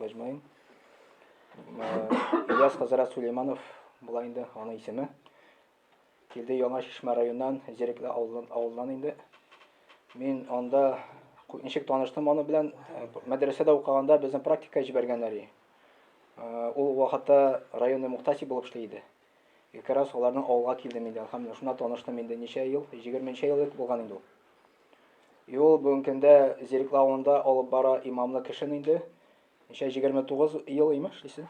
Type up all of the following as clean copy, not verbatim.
Әҗмәин. Ильяс хәзрәт Сулейманов була инде аның исеме. Килде Яңа Чишмә районыннан, Зирекле авылыннан, авылыннан инде. Мин анда ничек таныштым аны белән, мәдрәсәдә укыганда безне практика җибәргәннәр иде. Ул вакытта районный мухтасиб булып эшли иде. И как раз аларның авылга килдем инде, әлхәмдүлилләһ. Шунда таныштым инде ничә ел, 20 нче ел элек булган инде ул. И ул бүгенге көндә Зирекле авылында алып бара имамлык эшен инде. Ничә 29 ел имеш, эшлисең?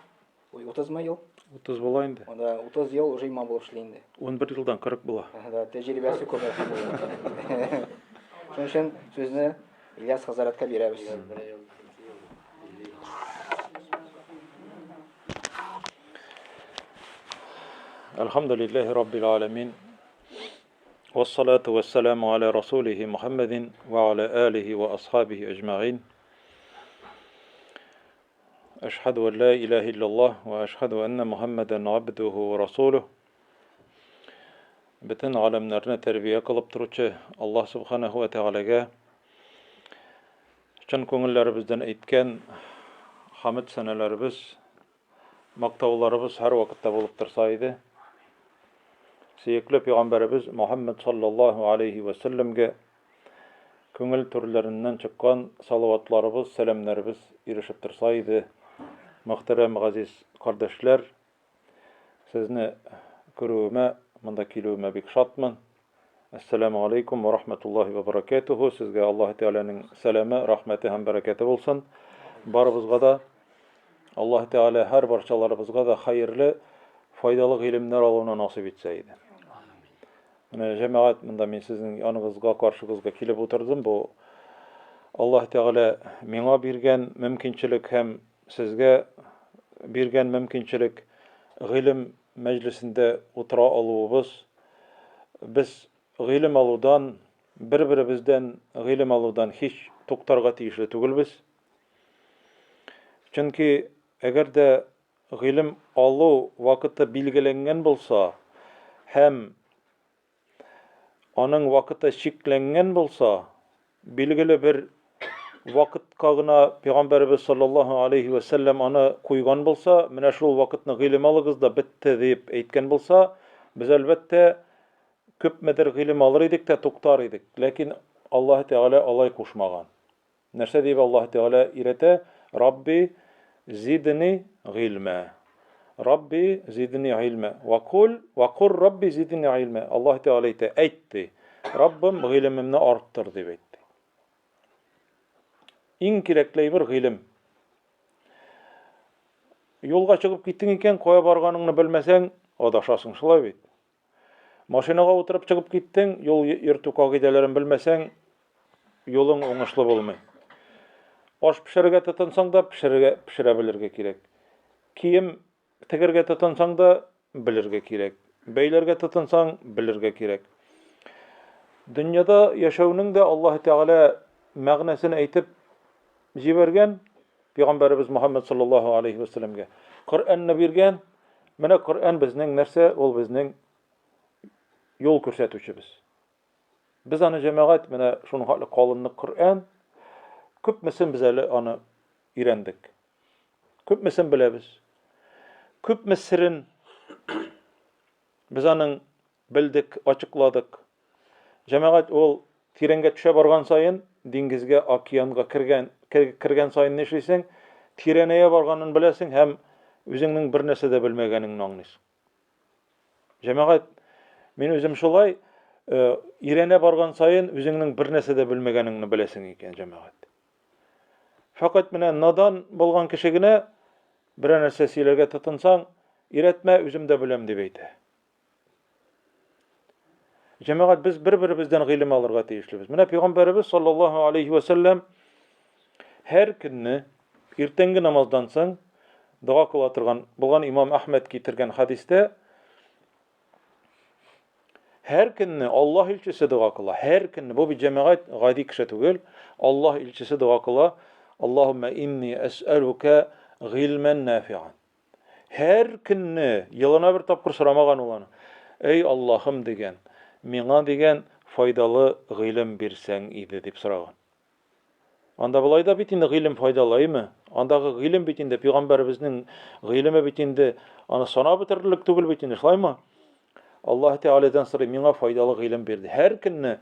Ой, 30 мы ел? 30 була инде. Анда 30 ел уже имам булып эшли инде. 11 елдан 40 була. Да, тәҗрибәсе күп әлхәмдүлилләһ. Шуның өчен сүзне Ильяс хәзрәткә бирәбез. Әлхәмдүлилләһи раббил аләмин. Вассалату вассаламу аля расулихи Мухаммадин ва аля алихи ва асхабихи әҗмәгин. Әшһәду ан ла илаһа иллаллаһ ва әшһәду анна Мухаммадан абдуху ва расулух. Бөтен галәмнәрне тәрбия кылып торучы Аллаһ субханаху ва тәгаләгә чын күңелләребездән әйткән хамид сәнәләребез Мактауларыбыз һәрвакытта булып торса иде. Сөекле пәйгамбәребез Мухаммад саллаллаһу алейһи вә сәлләмгә күңел түрләреннән чыккан салаватларыбыз, сәламнәребез ирешеп торса иде. Мөхтәрәм газиз кардәшләр, сезне күрүемә, монда килүемә бик шатмын. Әссәламү алейкум вә рахматуллаһи вә баракатуху. Сезгә Аллаһ Тәгаләнең сәламе, рәхмәте һәм бәрәкәте булсын. Барыбызга да Аллаһ Тәгалә һәр барчаларыбызга да хәерле, файдалы гыйлемнәр алуны насыйп итсә иде. Менә җәмәгать, монда мин сезнең яныгызга, каршыгызга килеп утырдым. Бу Аллаһ Тәгалә миңа биргән мөмкинчелек һәм сезгә биргән мөмкинчелек гыйлем мәҗлесендә утыра алуыбыз, без гыйлем алудан, бер-беребездән гыйлем алудан һич туктарга тиешле түгелбез. Чөнки әгәр дә гыйлем алу вакыты билгеләнгән булса һәм Аның вакыты чикләнгән булса, билгеле бер вакытка гына Пәйгамбәребез саллаллаһу алейһи вә сәлләм аны куйган булса, менә шул вакытны гыйлем алыгыз да бетте дип әйткән булса, без әлбәттә күпмедер гыйлем алыр идек тә туктар идек. Ләкин Аллаһ Тәгалә алай кушмаган. Нәрсә диеп Аллаһ Тәгалә өйрәтә? Рабби зидни гыйльмә. Рабби зидни гыйльмә. Ва кул, ва кур Рабби зидни гыйльмә. Аллаһ Тәгалә әйтә, әйт ди. Раббым гыйлемемне арттыр дип әйтте. Иң кирәкле әйбер гыйлем. Юлга чыгып киттең икән, кая барганыңны белмәсәң, адашасың, шулай бит. Машинага утырып чыгып киттең, юл йөртү кагыйдәләрен белмәсәң, юлың уңышлы булмый. Аш пешерергә тотынсаң да, пешерергә, пешерә белергә кирәк. Кием тегергә тотынсаң да, белергә кирәк. Бәйләргә тотынсаң, белергә кирәк. Дөньяда яшәүнең дә Аллаһ Тәгалә мәгънәсен әйтеп җибәргән Пәйгамбәребез Мухаммад саллаллаһу алейхи ва сәлләмгә. Коръәнне биргән. Менә Коръән безнең нәрсә? Ул безнең юл күрсәтүчебез. Без аны җәмәгать менә шуның хәтле калынлык Коръән. Күпмесен без әле аны өйрәндек. Күпмесен беләбез. Күпме серен без аның Белдек, ачыкладык. Җәмәгать ул тирәнгә төшә барган саен, диңгезгә, океанга кергән, кергән саен нишлисең? Тирәнәя барганын беләсең һәм үзеңнең бер нәрсә дә белмәгәнеңне аңлыйсың. Җәмәгать, мин үзем шулай, э, өйрәнә барган саен үзеңнең бер нәрсә дә белмәгәнеңне беләсең икән, җәмәгать. Фәкать менә надан булган кеше генә берәр нәрсә сөйләргә тотынсаң, өйрәтмә, үзем дә беләм дип әйтә. Җәмәгать, без бер-беребездән гыйлем алырга тиешлебез. Менә пәйгамбәребез саллаллаһу алейхи ва сәлләм һәр көнне иртәнге намаздан соң дога кыла торган булган имам Әхмәд китергән хәдистә һәр көнне Аллаһ илчесе дога кыла. Һәр көнне бу бит җәмәгать гади кеше түгел. Аллаһ илчесе дога кыла. Аллаһумма инни әсәлүкә гыйльмән нафиан. Һәр көнне, елына бер тапкыр сорамаган ул аны. Әй Аллаһым, дигән, миңа, дигән, файдалы гыйлем бирсәң иде, дип сораган. Анда болай да бит инде гыйлем файдалы, әйме? Андагы гыйлем бит инде, пәйгамбәребезнең гыйлеме бит инде, аны санап бетерерлек түгел бит инде, шулаймы? Аллаһ Тәгаләдән сорый, миңа файдалы гыйлем бирде. Һәр көнне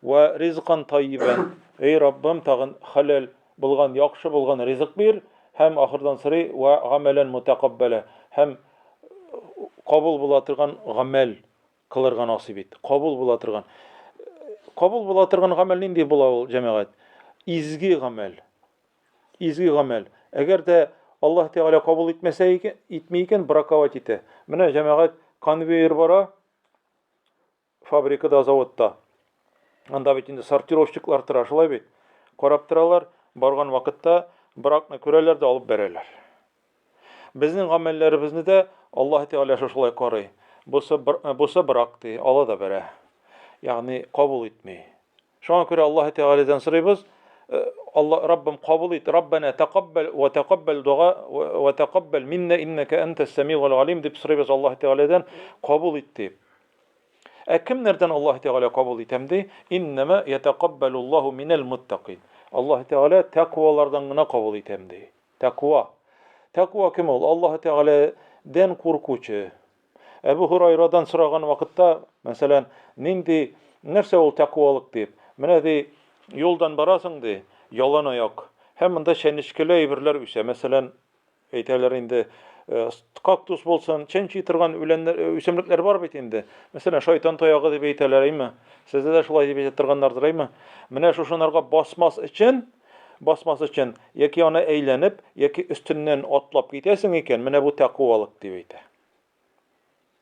вә ризкан тайибән. Эй Раббым, тагын хәләл булган, яхшы булган ризык бир һәм ахырдан сорый вә гамәлән мутакаббәлә һәм кабул була торган гамәл кылырга насыйп ит. Кабул була торган. Кабул була торган гамәл нинди була ул, җәмәгать? Изге гамәл. Изге гамәл. Әгәр дә Аллаһ Тәгалә кабул итмәсә икән, итми икән, браковать итә. Менә җәмәгать конвейер бара фабрикада, заводта. Анда бит инде сортировщиклар тора, шулай бит. Карап торалар, барган вакытта бракны күрәләр дә алып бәрәләр. Безнең гамәлләребезне дә Аллаһ Тәгалә шушылай карый. Бусы, бусы брак ди, ала да бәрә. Ягъни кабул итми. Шуңа күрә Аллаһ Тәгаләдән сорыйбыз, э, Алла Раббым кабул ит, Раббана тәкаббал ва тәкаббал дуа ва тәкаббал минна иннака антас самигул алим дип сорыйбыз Аллаһ Тәгаләдән, кабул ит дип. Ә кемнәрдән Аллаһ Тәгалә кабул итәм ди? Иннама ятакаббалуллаһу минәл муттакин. Аллаһ Тәгалә тәкъвалардан гына кабул итәм ди. Тәкъва. Тәкъва кем ул? Аллаһ Тәгаләдән куркучы. Әбу Һурайрадан сораган вакытта, мәсәлән, нинди нәрсә ул тәкъвалык дип. Менә ди, юлдан барасың ди, ялан аяк. Һәм монда чәнечкеле әйберләр үсә. Мәсәлән, әйтәләр инде, э, кактус булсын, чәнчи торган үләннәр, э, үсемлекләр бар бит инде. Мәсәлән, шайтан таягы дип әйтәләр, әйме? Сездә дә шулай дип әйтә торганнардыр, әйме? Менә шушынарга басмас өчен, басмас өчен, яки аны әйләнеп, яки өстеннән атлап китәсең икән, менә бу тәкъвалык дип әйтә.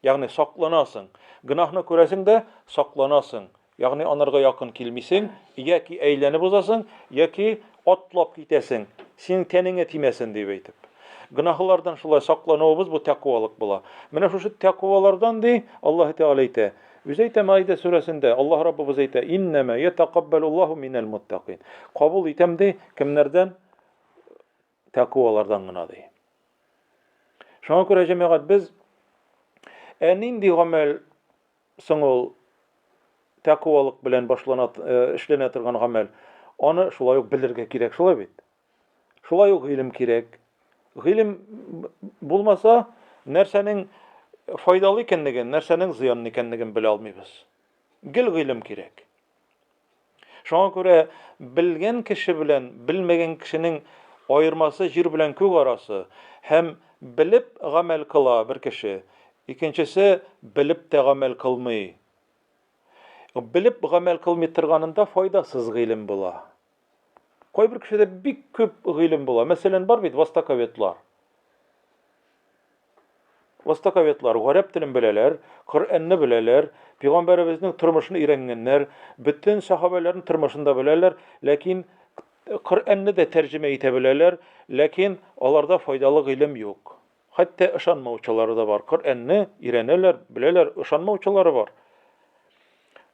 Ягъни сакланасың. Гөнаһны күрәсең дә сакланасың. Ягъни анарга якын килмисең, яки әйләнеп узасың, яки атлап китәсең. Синең тәнеңә тимәсен дип әйтеп. Гөнаһлардан шулай саклануыбыз бу тәкъвалык була. Менә шушы тәкъвалардан ди Аллаһ Тәгалә әйтә. Үзе әйтә Маида сүрәсендә, Аллаһ Раббыбыз әйтә: "Иннәмә ятакаббалуллаһу минәл муттакин." Кабул итәм ди, кемнәрдән? Тәкъвалардан гына ди. Шуңа күрә җәмәгать без ә нинди гамәл соң ул тәкъвалык белән башлана э, эшләнә торган гамәл? Аны шулай ук белергә кирәк, шулай бит? Шулай ук гыйлем кирәк. Гыйлем булмаса, нәрсәнең файдалы икәнлеген, нәрсәнең зыянлы икәнлеген белә алмыйбыз. Гел гыйлем кирәк. Шуңа күрә белгән кеше белән белмәгән кешенең аермасы җир белән күк арасы. Һәм белеп гамәл кыла бер кеше, икенчесе белеп тә гамәл кылмый. Белеп гамәл кылмый торганында файдасыз гыйлем була. Кайбер кешедә бик күп гыйлем була. Мәсәлән, бар бит востоковедлар. Востоковедлар гарәп телен беләләр, Коръәнне беләләр, пәйгамбәребезнең тормышын өйрәнгәннәр, бөтен сахабәләрнең тормышын да беләләр, ләкин Коръәнне дә тәрҗемә итә беләләр, ләкин аларда файдалы гыйлем юк. Хәтта ышанмаучылары да бар. Коръәнне өйрәнәләр, беләләр, ышанмаучылары бар.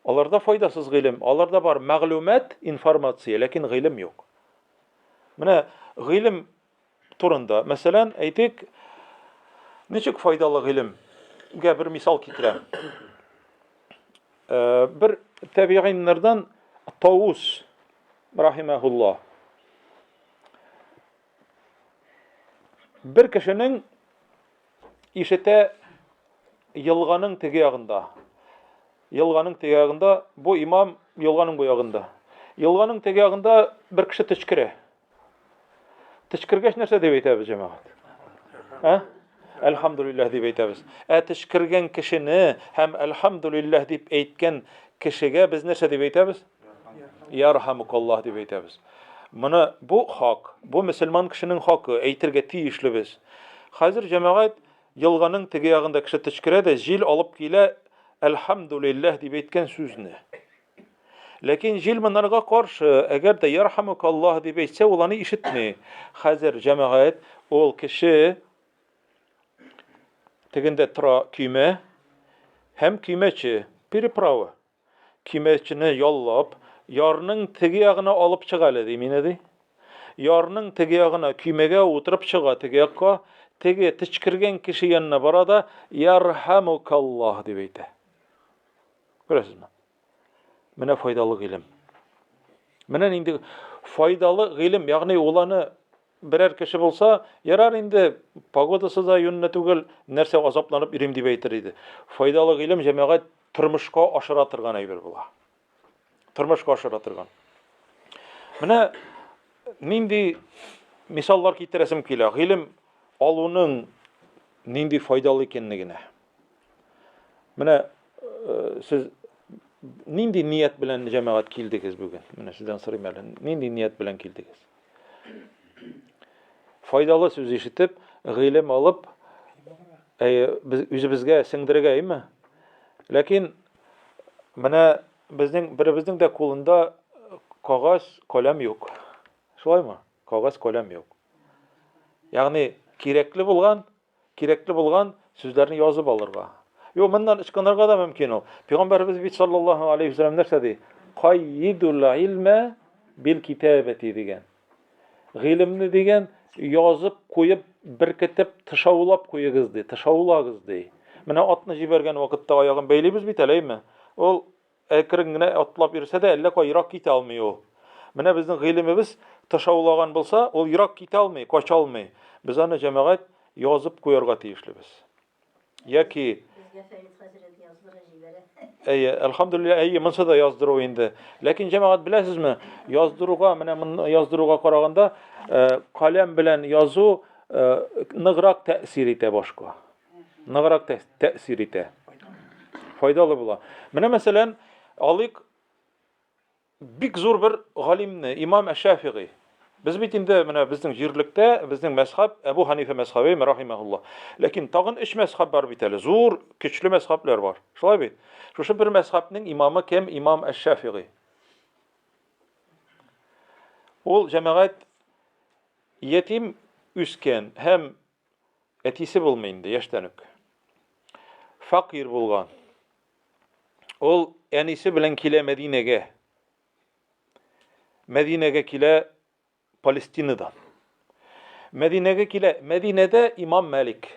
Аларда файдасыз гыйлем, аларда бар мәгълүмат, информация, ләкин гыйлем юк. Менә гыйлем турында, мәсәлән, әйтик, ничек файдалы гыйлемгә бер мисал китерәм. Э, бер тәбигыйннардан Таус рахимахулла. Бер кешенең ишетә елганың теге ягында. Елганың теге ягында, бу имам елганың бу ягында. Елганың теге ягында бер кеше төчкерә. Төчкергәч нәрсә дип әйтәбез, җәмәгать? Ә? Әлхәмдүлилләһ дип әйтәбез. Ә төчкергән кешене һәм әлхәмдүлилләһ дип әйткән кешегә без нәрсә дип әйтәбез? Ярхамукаллаһ дип әйтәбез. Моны бу хак, бу мөселман кешенең хакы, әйтергә тиешле без. Хәзер җәмәгать елганың теге ягында кеше төчкерә дә җил алып килә әлхәмдүлилләһ дип әйткән сүзне. Ләкин җил монарга каршы, әгәр дә ярхамукаллаһ дип әйтсә, ул аны ишетми. Хәзер җәмәгать ул кеше тегендә тора көймә һәм көймәче, переправа. Көймәчене яллап, ярның теге ягына алып чык әле, ди мине, ди. Ярның теге ягына көймәгә утырып чыга теге якка, теге төчкергән кеше янына бара да, Ярхамукаллаһ дип әйтә. Күрәсезме? Менә файдалы гыйлем. Менә нинди файдалы гыйлем, ягъни ул аны берәр кеше булса, ярар инде, погодасы да юньле түгел, нәрсә азапланып йөрим дип әйтер иде. Файдалы гыйлем җәмәгать тормышка ашыра торган әйбер була. Тормышка ашыра торган. Менә нинди мисаллар китерәсем килә. Гыйлем алуның нинди файдалы икәнлегенә. Менә э, сез нинди ният белән җәмәгать килдегез бүген? Менә сездән сорыйм әле. Нинди ният белән килдегез? Файдалы сүз ишетеп, гыйлем алып, әй, без үзебезгә сеңдерергә, әйме? Ләкин менә безнең беребезнең дә кулында кагаз, каләм юк. Шулаймы? Кагаз, каләм юк. Ягъни кирәкле булган Кирәкле булган сүзләрне язып алырга. Юк, моннан ычкынырга да мөмкин ул. Пәйгамбәребез бит саллаллаһу алейхи вәсәлләм нәрсә ди? Кайидул илмә бил китабати дигән. Гыйлемне дигән язып куеп, беркетеп, тышаулап куегыз ди, тышаулагыз ди. Менә атны җибәргән вакытта аягын бәйлибез бит әле, әйме? Ул Әкрен генә атлап йөрсә дә, әллә кая ерак китә алмый ул. Менә безнең гыйлемебез тышаулаган булса, ул ерак китә алмый, кача алмый. Без аны, җәмәгать, язып куярга тиешлебез. Яки Безгә Фәрит хәзрәт яздыра җибәрә. Әйе, әлхәмдүлилләһ, әйе, монсы да яздыру инде. Ләкин җәмәгать беләсезме, яздыруга, менә моны яздыруга караганда, э, каләм белән язу э, ныграк тәэсир итә башка. Ныграк тәэсир итә. Файдалы була. Менә мәсәлән, алыйк бик зур бер галимне, имам Әш-Шафигый. Без бит инде менә безнең җирлектә, безнең мәзхәб Әбу Ханифа мәзхәбе, рахимахулла. Ләкин тагын өч мәзхәб бар бит әле, зур, көчле мәзхәбләр бар. Шулай бит? Шушы бер мәзхәбнең имамы кем? Имам Әш-Шафигый. Ул җәмәгать ятим үскән һәм Әтисе булмый инде яшьтән үк. Факир булган. Ул әнисе белән килә Мәдинәгә. Мәдинәгә килә Палестинадан. Мәдинәгә килә. Мәдинәдә имам Мәлик.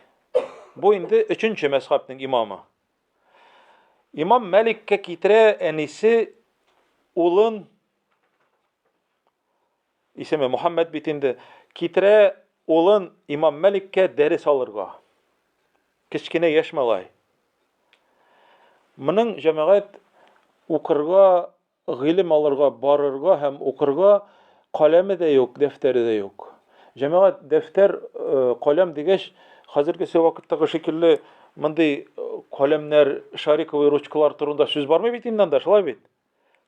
Бу инде өченче мәзхәбнең имамы. Имам Мәликкә китерә әнисе улын Исеме Мухаммәд бит инде. Китерә улын имам Мәликкә дәрес алырга. Кечкенә яшь малай. Моның җәмәгать укырга, гыйлем алырга барырга һәм укырга каләме дә юк, дәфтәре дә юк. Җәмәгать дәфтәр, э, каләм дигәч, хәзергесе вакыттагы шикелле мондый э, каләмнәр, шариковый ручкалар турында сүз бармый бит инде анда, шулай бит?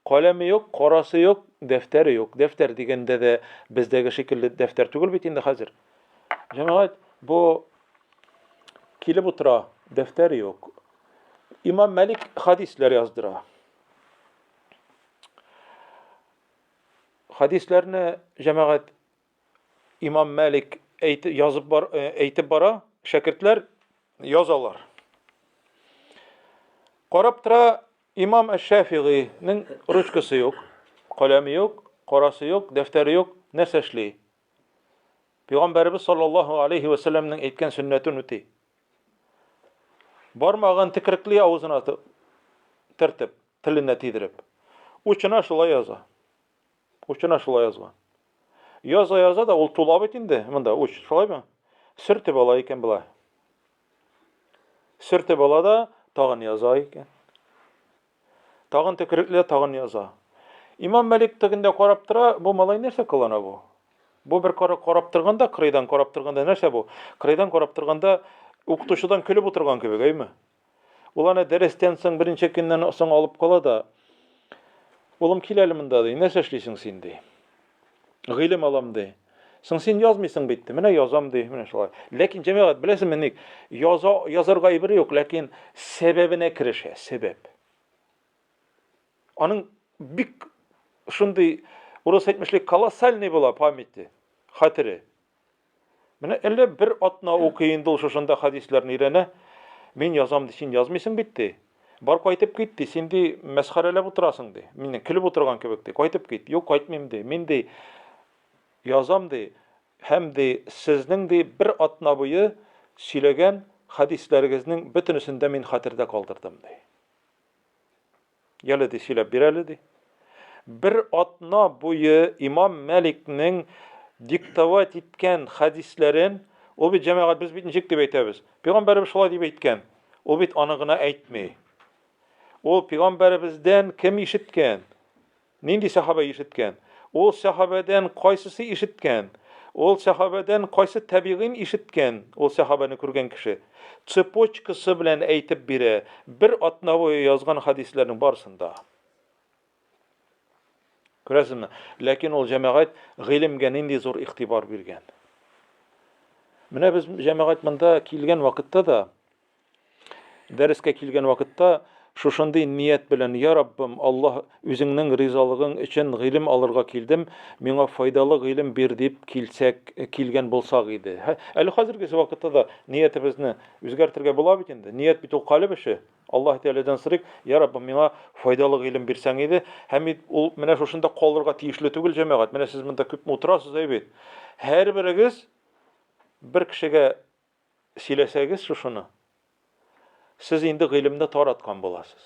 Каләме юк, карасы юк, дәфтәре юк. Дәфтәр дигәндә дә бездәге шикелле дәфтәр түгел бит инде хәзер. Җәмәгать, бу килеп утыра, дәфтәре юк. Имам Мәлик хадисләр яздыра. Хадисләрне җәмәгать Имам Мәлик әйт, язып бар, э, әйтеп бара, шәкертләр язалар. Карап тора, Имам Әш-Шәфигыйның ручкасы юк, каләме юк, карасы юк, дәфтәре юк, нәрсә эшли? Пәйгамбәребез саллаллаһу алейхи ва сәлләмнең әйткән сөннәтен үти. Бармагын текерекли авызына тертеп, теленә тидереп. Учына шулай яза. Учына шулай язган. Яза яза да ул тула бит инде монда уч, шулаймы? Сөртеп ала икән болай. Сөртеп ала да тагын яза икән. Тагын төкерекле, тагын яза. Имам Мәлик тегендә карап тора, бу малай нәрсә кылана бу? Бу бер карап торганда, кырыйдан карап торганда нәрсә бу? Кырыйдан карап торганда укытучыдан көлеп утырган кебек, әйме? Ул аны дәрестән соң берничә көннән соң алып кала да, Улым, кил әле монда, ди. Нәрсә эшлисең син, ди. Гыйлем алам, ди. Соң син язмыйсың бит, ди. Менә язам, ди. Менә шулай. Ләкин җәмәгать, беләсеңме ник? Яза, язарга әйбер юк, ләкин сәбәбенә керешә, сәбәп. Аның бик шундый, урыс әйтмешли, колоссальный була памяти, хәтере. Менә әллә бер атна укый инде ул шушында хәдисләрне өйрәнә. Мин язам ди, син язмыйсың бит ди. Бар кайтып кит ди, син ди мәсхәрәләп утырасың ди. Мине көлеп утырган кебек ди. Кайтып кит. Юк, кайтмыйм ди. Мин ди язам ди. Һәм ди сезнең ди бер атна буе сөйләгән хәдисләрегезнең бөтенесен дә мин хәтердә калдырдым ди. Яле ди, сөйләп бир әле ди. Бер атна буе имам Мәликнең диктовать иткән хәдисләрен, ул бит җәмәгать без бит ничек дип әйтәбез? Пәйгамбәребез шулай дип әйткән. Ул бит аны гына әйтми. Ул пәйгамбәребездән кем ишеткән? Нинди сәхабә ишеткән? Ул сәхабәдән кайсысы ишеткән? Ул сәхабәдән кайсы тәбигыйн ишеткән? Ул сәхабәне күргән кеше. Цепочкасы белән әйтеп бирә, бер атна буе язган хәдисләрнең барысын да. Күрәсезме? Ләкин ул җәмәгать гыйлемгә нинди зур игътибар биргән. Менә без җәмәгать монда килгән вакытта да, дәрескә килгән вакытта шушындый ният белән, Я Раббым, Аллаһ, үзеңнең ризалыгың өчен гыйлем алырга килдем, миңа файдалы гыйлем бир дип килсәк, килгән булсак иде. Әле хәзерге вакытта да ниятебезне үзгәртергә була бит инде. Ният бит ул калеб эше. Аллаһ Тәгаләдән сорыйк, Я Раббым, миңа файдалы гыйлем бирсәң иде. Һәм бит ул менә шушында калырга тиешле түгел, җәмәгать. Менә сез монда күпме утырасыз, әй бит. Һәрберегез бер кешегә сөйләсәгез шушыны, сез инде гыйлемне тараткан буласыз.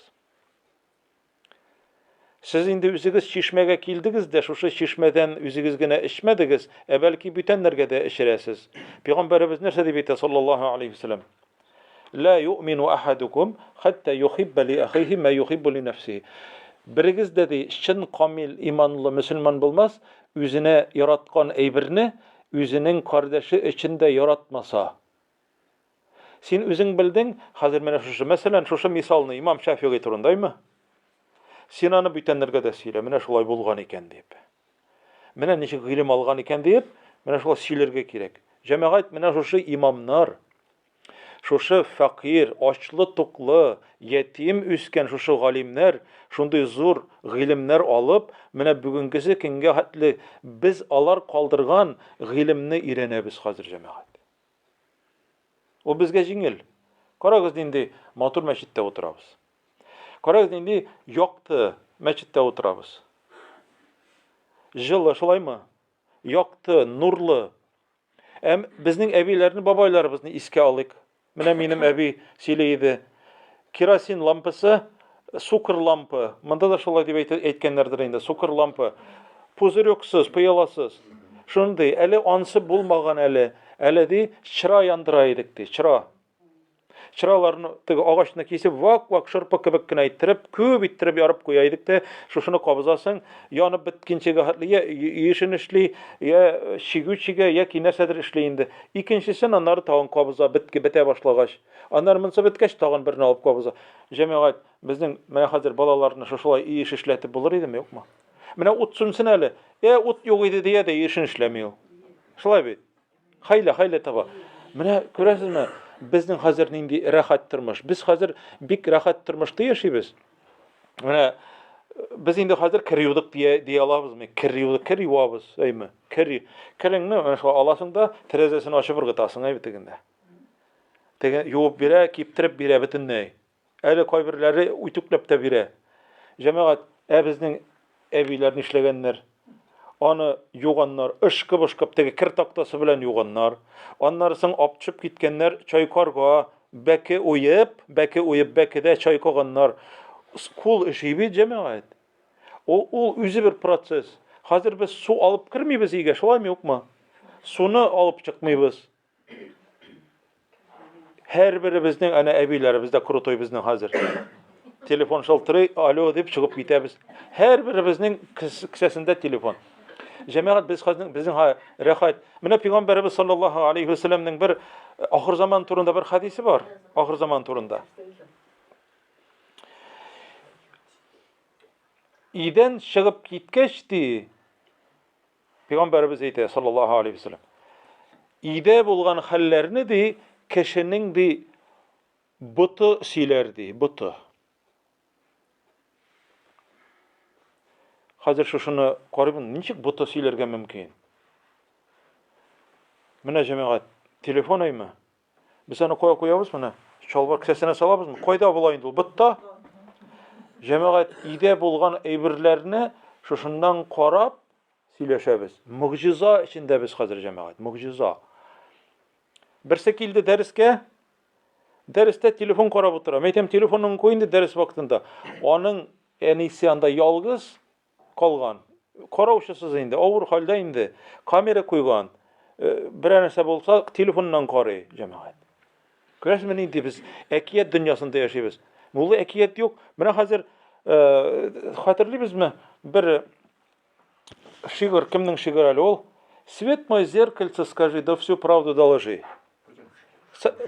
Сез инде үзегез чишмәгә килдегез дә, шушы чишмәдән үзегез генә эчмәдегез, ә бәлки бүтәннәргә дә эчерәсез. Пәйгамбәребез нәрсә дип әйтә, саллаллаһу алейхи вәсәләм? Ла юъмину ахадукум хатта юхибба ли ахихи ма юхиббу ли нәфсихи. Берегез дә ди, чын камил иманлы мөселман булмас, үзенә яраткан әйберне үзенең кардәше өчен дә яратмаса. Син үзең белдең, хәзер менә шушы, мәсәлән, шушы мисалны имам Шафигый турындаймы? Син аны бүтәннәргә дә сөйлә, менә шулай булган икән дип. Менә ничек гыйлем алган икән диеп, менә шулай сөйләргә кирәк. Җәмәгать менә шушы имамнар, шушы фәкыйрь, ачлы-туклы, ятим үскән шушы галимнәр, шундый зур гыйлемнәр алып, менә бүгенгесе көнгә хәтле без алар калдырган гыйлемне өйрәнәбез хәзер, җәмәгать. Ул безгә җиңел. Карагыз, нинди матур мәчеттә утырабыз. Карагыз, нинди якты мәчеттә утырабыз. Җылы, шулаймы? Якты, нурлы. Әм безнең әбиләрне, бабайларыбызны искә алыйк. Менә минем әби сөйли иде. Керосин лампасы, сукыр лампа. Монда да шулай дип әйткәннәрдер инде, сукыр лампа. Пузырексыз, пыяласыз. Шундый, әле ансы булмаган әле. Әле ди, чыра яндыра идек ди, чыра. Чыраларны теге агачны кисеп, вак-вак шырпы кебек кенә иттереп, күп иттереп ярып куя идек тә, шушыны кабызасың, янып беткәнчегә хәтле я өй эшен эшли, я чигү чигә, яки нәрсәдер эшли инде. Икенчесен аннары тагын кабыза, бетке бетә башлагач. Аннары монысы беткәч, тагын берне алып кабыза. Җәмәгать, безнең менә хәзер балаларны шушылай өй эше эшләтеп булыр идеме, юкмы? Менә ут сүнсен әле. Э, ут юк иде дия дә өй эшен эшләми ул. Шулай бит. Хәйлә, хәйлә таба. Менә күрәсезме, безнең хәзер нинди рәхәт тормыш. Без хәзер бик рәхәт тормышта яшибез. Менә без инде хәзер кер юдык дия, дия алабызмы? Кер юдык, кер юабыз, әйме? Кер, кереңне менә шулай аласың да, тәрәзәсен ачып ыргытасың, әйбе тегендә. Теге юып бирә, киптереп бирә бөтенләй. Әле кайберләре үтүкләп тә бирә. Җәмәгать, ә безнең әбиләр нишләгәннәр? Аны юганнар, ышкып-ышкып теге кер тактасы белән юганнар. Аннары соң ап төшеп киткәннәр чайкарга, бәке уеп, бәке уеп, бәкедә чайкаганнар. Кул эши бит, җәмәгать. Ул, ул үзе бер процесс. Хәзер без су алып кермибез өйгә, шулаймы юкмы? Суны алып чыкмыйбыз. Һәрберебезнең әнә әбиләребез дә крутой безнең хәзер. Телефон шылтырый, алло дип чыгып китәбез. Һәрберебезнең кесәсендә телефон. Җәмәгать без хәзер безнең рәхәт. Менә пәйгамбәребез саллаллаһу алейхи ва сәлләмнең бер э, ахыр заман турында бер хадисе бар. Ахыр заман турында. Идән чыгып киткәч ди, Пәйгамбәребез әйтә, саллаллаһу алейхи вәсәлләм, өйдә булган хәлләрне ди, кешенең ди боты сөйләр ди, боты. Хәзер шушыны карыйм, ничек боты сөйләргә мөмкин? Менә җәмәгать, телефон әйме? Без аны кая куябыз менә? Чалбар кесәсенә салабызмы? Кайда була инде ул? Ботта. Җәмәгать өйдә булган әйберләрне шушыннан карап сөйләшәбез. Могҗиза эчендә без хәзер җәмәгать, могҗиза. Берсе килде дәрескә, дәрестә телефон карап утыра. Мин әйтәм, телефоныңны куй инде дәрес вакытында. Аның әнисе анда ялгыз калган. Караучысыз инде, авыр хәлдә инде. Камера куйган. Э, берәр нәрсә булса, телефоннан карый җәмәгать. Күрәсезме, нинди без әкият дөньясында яшибез. Мулла әкият юк. Менә хәзер э, хәтерлибезме, бер шигырь, кемнең шигыре әле ул? Свет мой зеркальце, скажи, да всю правду доложи.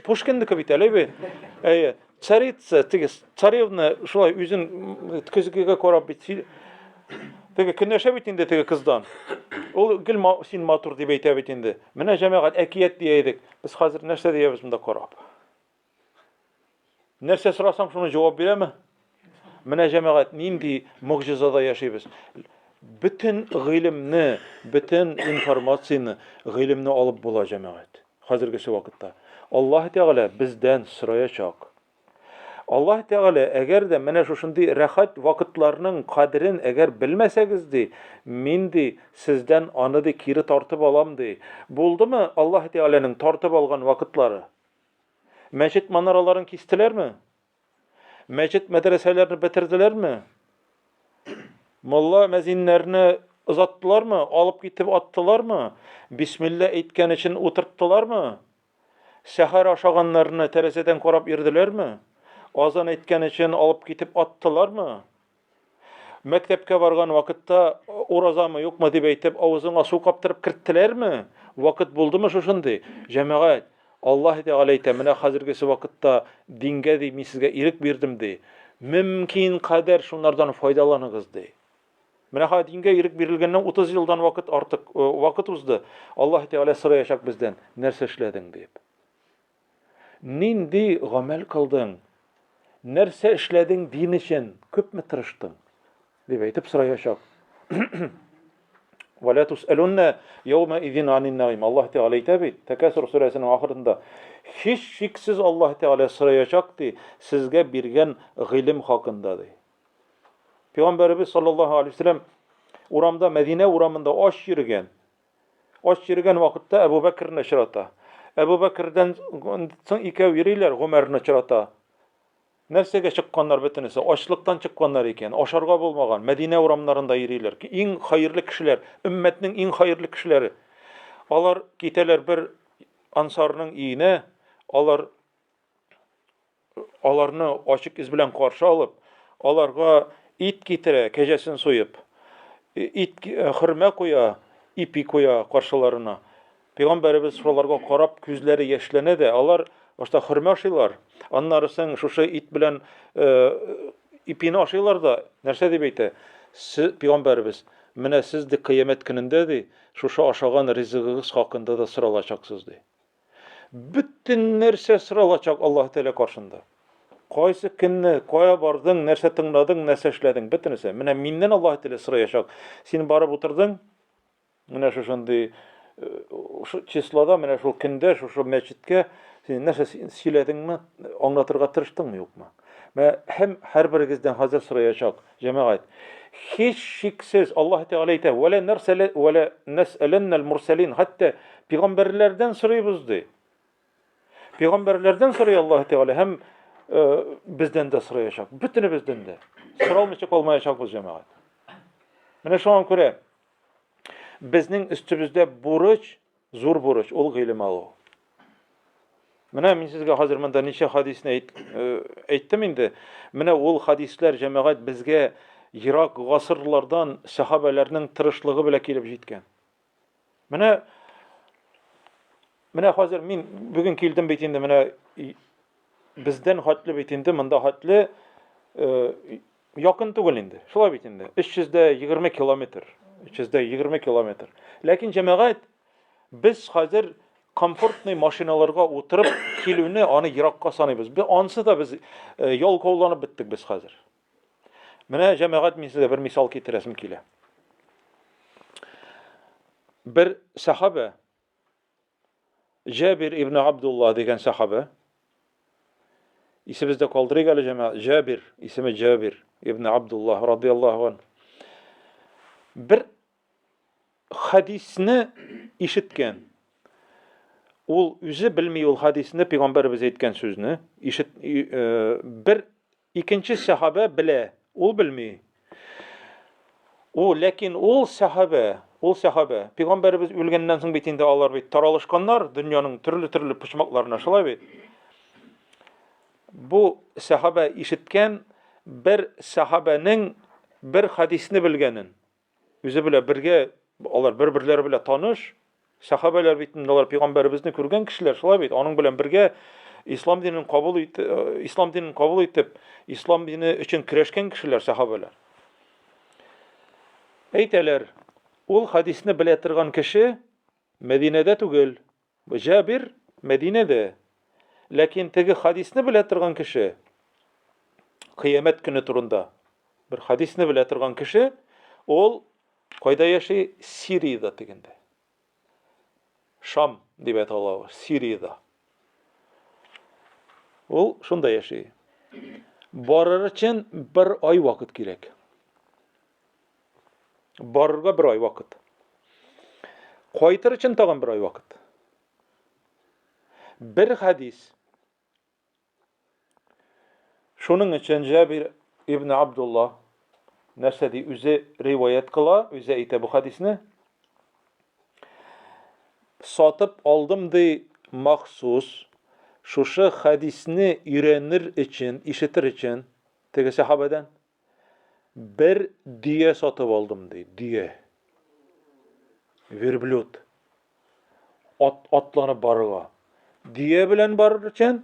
Пушкинныкы бит әле бит. Әйе. Царица, теге царевна шулай үзен көзгегә карап бит теге көнләшә бит инде теге кыздан. Ул гел син матур дип әйтә бит инде. Менә җәмәгать әкият дия идек. Без хәзер нәрсә диябез монда карап? Нәрсә сорасаң, шуны җавап бирәме? Менә җәмәгать нинди могҗизада яшибез. Бөтен гыйлемне, бөтен информацияне, гыйлемне алып була җәмәгать. Хәзергесе вакытта. Аллаһ Тәгалә бездән сораячак. Аллаһ Тәгалә, әгәр дә менә шушындый рәхәт вакытларның кадерен әгәр белмәсәгез, ди, мин ди, сездән аны ди кире тартып алам ди. Булдымы Аллаһ Тәгаләнең тартып алган вакытлары? Мәчет манараларын кистеләрме? Мәчет мәдрәсәләрне бетерделәрме? Мулла мәзиннәрне озаттылармы? Алып китеп аттылармы? Бисмилла әйткән өчен утырттылармы? Сәхәр ашаганнарны тәрәзәдән карап йөрделәрме? Азан әйткән өчен алып китеп аттылармы? Мәктәпкә барган вакытта уразамы, юкмы дип әйтеп, авызыңа су каптырып керттеләрме? Вакыт булдымы шушындый? Җәмәгать, Аллаһ Тәгалә әйтә, менә хәзергесе вакытта дингә ди, мин сезгә ирек бирдем ди. Мөмкин кадәр шуннардан файдаланыгыз ди. Менә хәзер дингә ирек бирелгәннән 30 елдан вакыт артык э, вакыт узды. Аллаһ Тәгалә сораячак бездән, нәрсә эшләдең дип. Нинди гамәл кылдың? Нәрсә эшләдең дин өчен? Күпме тырыштың? Дип әйтеп сораячак. Вәлә тусәлүннә яума изин анин наим. Аллаһ Тәгалә әйтә бит, Тәкәсүр сүрәсенең ахырында. Һич шиксез Аллаһ Тәгалә сораячак ди, сезгә биргән гыйлем хакында ди. Пәйгамбәребез саллаллаһу алейһи вәсәлләм урамда, Мәдинә урамында ач йөргән. Ач йөргән вакытта Әбу Бәкерне очрата. Әбу Бәкердән соң икәү йөриләр, Гомәрне очрата. Нәрсәгә чыкканнар бөтенесе? Ачлыктан чыкканнар икән, ашарга булмаган, Мәдинә урамнарында йөриләр. Иң хәерле кешеләр, өммәтнең иң хәерле кешеләре. Алар китәләр бер ансарның өенә, алар аларны ачык йөз белән каршы алып, аларга ит китерә, кәҗәсен суеп, ит э, хөрмә куя, ипи куя каршыларына. Пәйгамбәребез шуларга карап күзләре яшьләнә дә, алар башта хөрмә ашыйлар, аннары соң шушы ит белән э, ипине ашыйлар да, нәрсә дип әйтә? Пәйгамбәребез, менә сез ди кыямәт көнендә ди, шушы ашаган ризыгыгыз хакында да соралачаксыз ди. Бөтен нәрсә соралачак Аллаһ Тәгалә каршында. Кайсы көнне, кая бардың, нәрсә тыңладың, нәрсә эшләдең, бөтенесе. Менә миннән Аллаһ Тәгалә сораячак. Син барып утырдың, менә шушындый э, числода, менә шул көндә, шушы мәчеткә син нәрсә сөйләдеңме, аңлатырга тырыштыңмы, юкмы? Менә һәм һәрберегездән хәзер сораячак, җәмәгать. Һич шиксез Аллаһ Тәгалә әйтә, "Вәлә нәрсәлә вәлә нәсәләннәл мурсалин", хәтта пәйгамбәрләрдән сорыйбыз ди. Пәйгамбәрләрдән сорый Аллаһ Тәгалә һәм э, бездән дә сораячак. Бөтенебездән дә. Соралмыйча калмаячакбыз, җәмәгать. Менә шуңа күрә безнең өстебездә бурыч Зур бурыч, ул гыйлем алу. Менә мин сезгә хәзер монда ничә хадисне әйт, э, әйттем инде. Менә ул хадисләр җәмәгать безгә ерак гасырлардан сәхабәләрнең тырышлыгы белән килеп җиткән. Менә менә хәзер мин бүген килдем бит инде менә бездән хәтле бит инде монда хәтле э, Якын түгел инде. Шулай бит инде. 320 километр. 320 километр. Ләкин җәмәгать без хәзер комфортный машиналарга утырып килүне аны еракка саныйбыз. Без ансы да без э, ялкауланып беттек без хәзер. Менә җәмәгать мин сезгә бер мисал китерәсем килә. Бер сахаба Җәбир ибн Абдулла дигән сахабә. Исебездә калдырыйк әле җәмәгать. Җәбир, исеме Җәбир ибн Абдулла радияллаһу ан. Бер хадисне ишеткән. Ул үзе белми ул хадисне, пәйгамбәребез әйткән сүзне. Ишет э, бер икенче сахабә белә, ул белми. Ул, ләкин ул сәхабә, ул сәхабә, пәйгамбәребез үлгәннән соң бит инде алар бит таралышканнар дөньяның төрле-төрле почмакларына, шулай бит? Бу сәхабә ишеткән бер сәхабәнең бер хадисне белгәнен. Үзе белә бергә алар бер-берләре белән таныш. Сәхабәләр бит инде алар пәйгамбәребезне күргән кешеләр, шулай бит? Аның белән бергә ислам динен кабул ит, э, ислам динен кабул итеп, ислам дине өчен көрәшкән кешеләр сәхабәләр. Әйтәләр, ул хадисне белә торган кеше Мәдинәдә түгел. Җабир Мәдинәдә. Ләкин теге хадисне белә торган кеше кыямәт көне турында бер хадисне белә торган кеше, ул кайда яши? Сириядә дигәндә. Шам дип атала ул, Сириядә. Ул шунда яши. Барыр өчен бер ай вакыт кирәк. Барырга бер ай вакыт. Кайтыр өчен тагын бер ай вакыт. Бер хадис. Шуның өчен Җабир ибн Абдулла нәрсә ди, үзе риваять кыла, үзе әйтә бу хадисне. Сатып алдым ди махсус шушы хадисне өйрәнер өчен, ишетер өчен теге сәхабәдән. Бер дөя сатып алдым, ди, дөя. Верблюд. Ат, атланып барырга. Дөя белән барыр өчен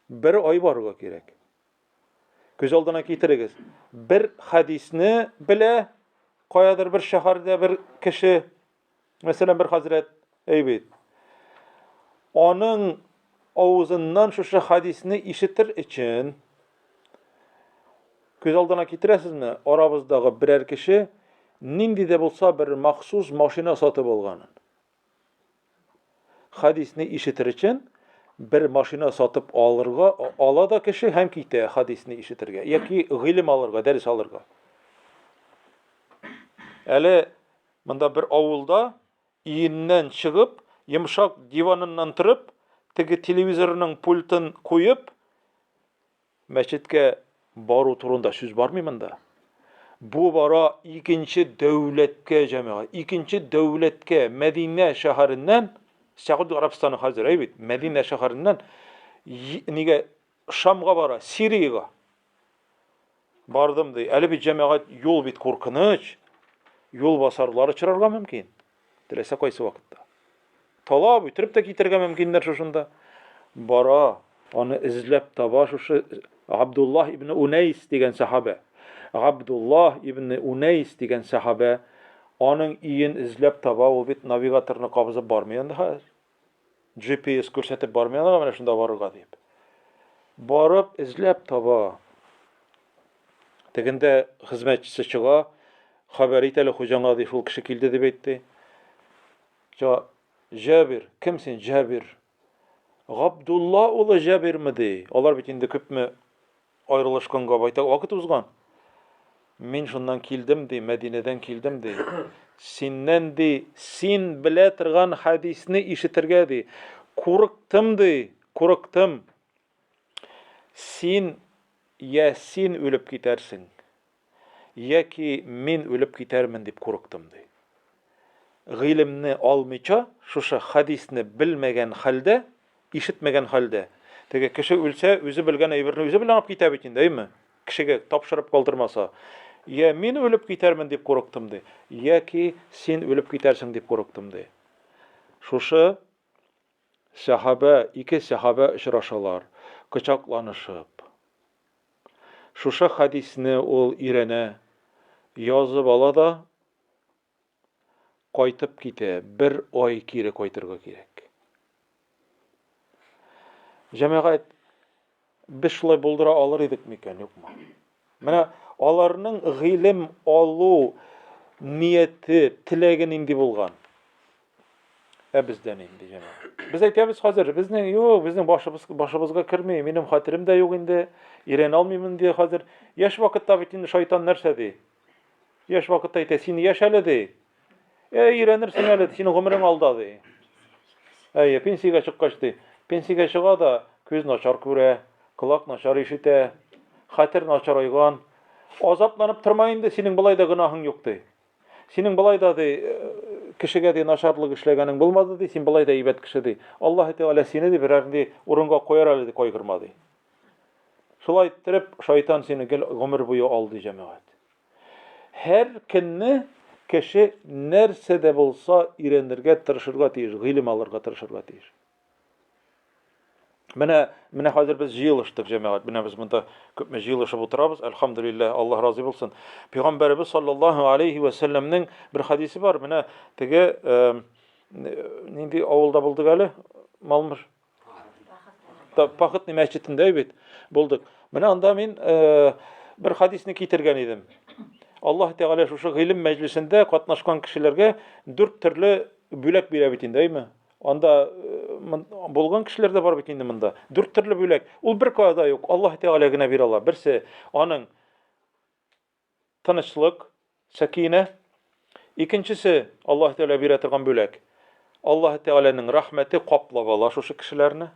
бер ай барырга кирәк. Күз алдына китерегез. Бер хадисне белә, каядыр бер шәһәрдә бер кеше, Мәсәлән, бер хәзрәт, әй бит. Аның авызыннан шушы хадисне ишетер өчен күз алдына китерәсезме, арабыздагы берәр кеше нинди дә булса бер махсус машина сатып алганын. Хадисне ишетер өчен бер машина сатып алырга ала да кеше һәм китә хадисне ишетергә яки гыйлем алырга, дәрес алырга. Әле Монда бер авылда өеннән чыгып, йомшак диваныннан торып, теге телевизорының пультын куеп, мәчеткә бару турында сүз бармый монда. Бу бара икенче дәүләткә, җәмәгать, икенче дәүләткә, Мәдинә шәһәреннән, Сәгуд Гарәбстаны хәзер, әй бит, Мәдинә шәһәреннән нигә Шамга бара, Сириягә. Бардым ди. Әле бит җәмәгать юл бит куркыныч. Юл басарлар очрарга мөмкин. Теләсә кайсы вакытта. Талап, үтереп тә китергә мөмкиннәр шушында. Бара, аны эзләп таба шушы Абдуллаһ ибн Унайс дигән сахабә. Абдуллаһ ибн Унайс дигән сахабә аның өен эзләп таба, ул бит навигаторны кабызып бармый анда хәзер. GPS күрсәтеп бармый аларга менә шунда барырга дип. Барып эзләп таба. Тегендә хезмәтчесе чыга, хәбәр ит әле хуҗаңа ди, шул кеше килде дип әйтте. Чыга, Җабир, кем син, Җабир? Габдулла улы Җабирме ди. Алар бит инде күпме Аерылышканга байтак вакыт узган. Мин шуннан килдем, ди, Мәдинәдән килдем, ди. Синнән, ди, син белә торган хәдисне ишетергә, ди. Курыктым, ди, курыктым. Син, я син үлеп китәрсең, яки мин үлеп китәрмен дип курыктым, ди. Гыйлемне алмыйча, шушы хәдисне белмәгән хәлдә, ишетмәгән хәлдә, теге кеше үлсә, үзе белгән әйберне үзе белән алып китә бит инде, әйме? Кешегә тапшырып калдырмаса. Я мин үлеп китәрмен дип курыктым, ди, яки син үлеп китәрсең дип курыктым, ди. Шушы сәхабә, ике сәхабә очрашалар, кочакланышып. Шушы хәдисне ул өйрәнә, язып ала да, кайтып китә, бер ай кире кайтырга кирәк. Җәмәгать, без шулай булдыра алыр идек микән, юкмы? Менә аларның гыйлем алу нияте, теләге нинди булган? Ә бездә нинди, җәмәгать? Без әйтәбез хәзер, безнең юк, безнең башыбыз башыбызга керми, минем хәтерем дә юк инде, өйрәнә алмыйм инде хәзер. Яшь вакытта бит инде шайтан нәрсә ди? Яшь вакытта әйтә, син яшь әле ди. Әй, өйрәнерсең әле, синең гомерең алда ди. Әйе, пенсиягә чыккач ди. Пенсиягә чыга да, күз начар күрә, колак начар ишетә, хәтер начарайган. Азапланып торма инде, синең болай да гөнаһың юк ди. Синең болай да ди, кешегә ди начарлык эшләгәнең булмады ди, син болай да әйбәт кеше ди. Аллаһ Тәгалә сине ди берәр нинди урынга куяр әле ди, кайгырма ди. Шулай иттереп, шайтан сине гел гомер буе алдый, җәмәгать. Һәр көнне кеше нәрсә дә булса өйрәнергә тырышырга тиеш, гыйлем алырга тырышырга тиеш. Менә, менә хәзер без җыелыштык, җәмәгать. Менә без монда күпме җыелышып утырабыз. Әлхәмдүлилләһ, Аллаһ разый булсын. Пәйгамбәребез саллаллаһу алейхи ва сәлләмнең бер хадисе бар. Менә теге э, нинди авылда булдык әле? Малмыш. Пахытный мәчетендә бит булдык. Менә анда мин э, бер хадисне китергән идем. Аллаһ Тәгалә шушы гыйлем мәҗлесендә катнашкан кешеләргә дүрт төрле бүләк бирә бит инде, әйме? Анда э, булган кешеләр дә бар бит инде монда. Дүрт төрле бүләк. Ул бер кая да юк. Аллаһ Тәгалә генә бирә ала. Берсе аның тынычлык, сәкинә. Икенчесе Аллаһ Тәгалә бирә торган бүләк. Аллаһ Тәгаләнең рәхмәте каплап ала шушы кешеләрне.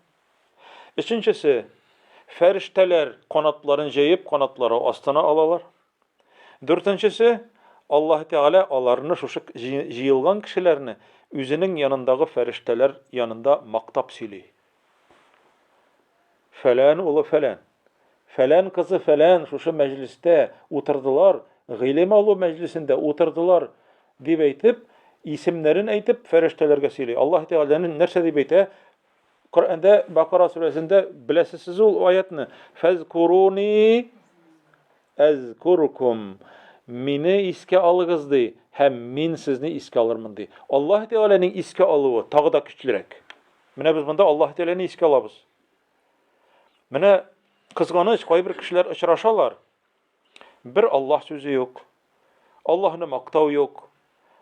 Өченчесе фәрештәләр канатларын җәеп, канатлары астына алалар. Дүртенчесе, Аллаһ Тәгалә аларны шушы җыелган кешеләрне үзенең янындагы фәрештәләр янында мактап сөйли. Фәлән улы фәлән, фәлән кызы фәлән шушы мәҗлестә утырдылар, гыйлем алу мәҗлесендә утырдылар, дип әйтеп, исемнәрен әйтеп, фәрештәләргә сөйли. Аллаһ Тәгалә нәрсә дип әйтә? Коръәндә Бакара сүрәсендә беләсез сез ул аятны. Фәзкуруни әзкуркум. Мине искә алыгыз ди, һәм мин сезне искә алырмын ди. Аллаһ Тәгаләнең искә алуы тагы да көчлерәк. Менә без монда Аллаһ Тәгаләне искә алабыз. Менә кызганыч, кайбер кешеләр очрашалар. Бер Аллаһ сүзе юк. Аллаһны мактау юк.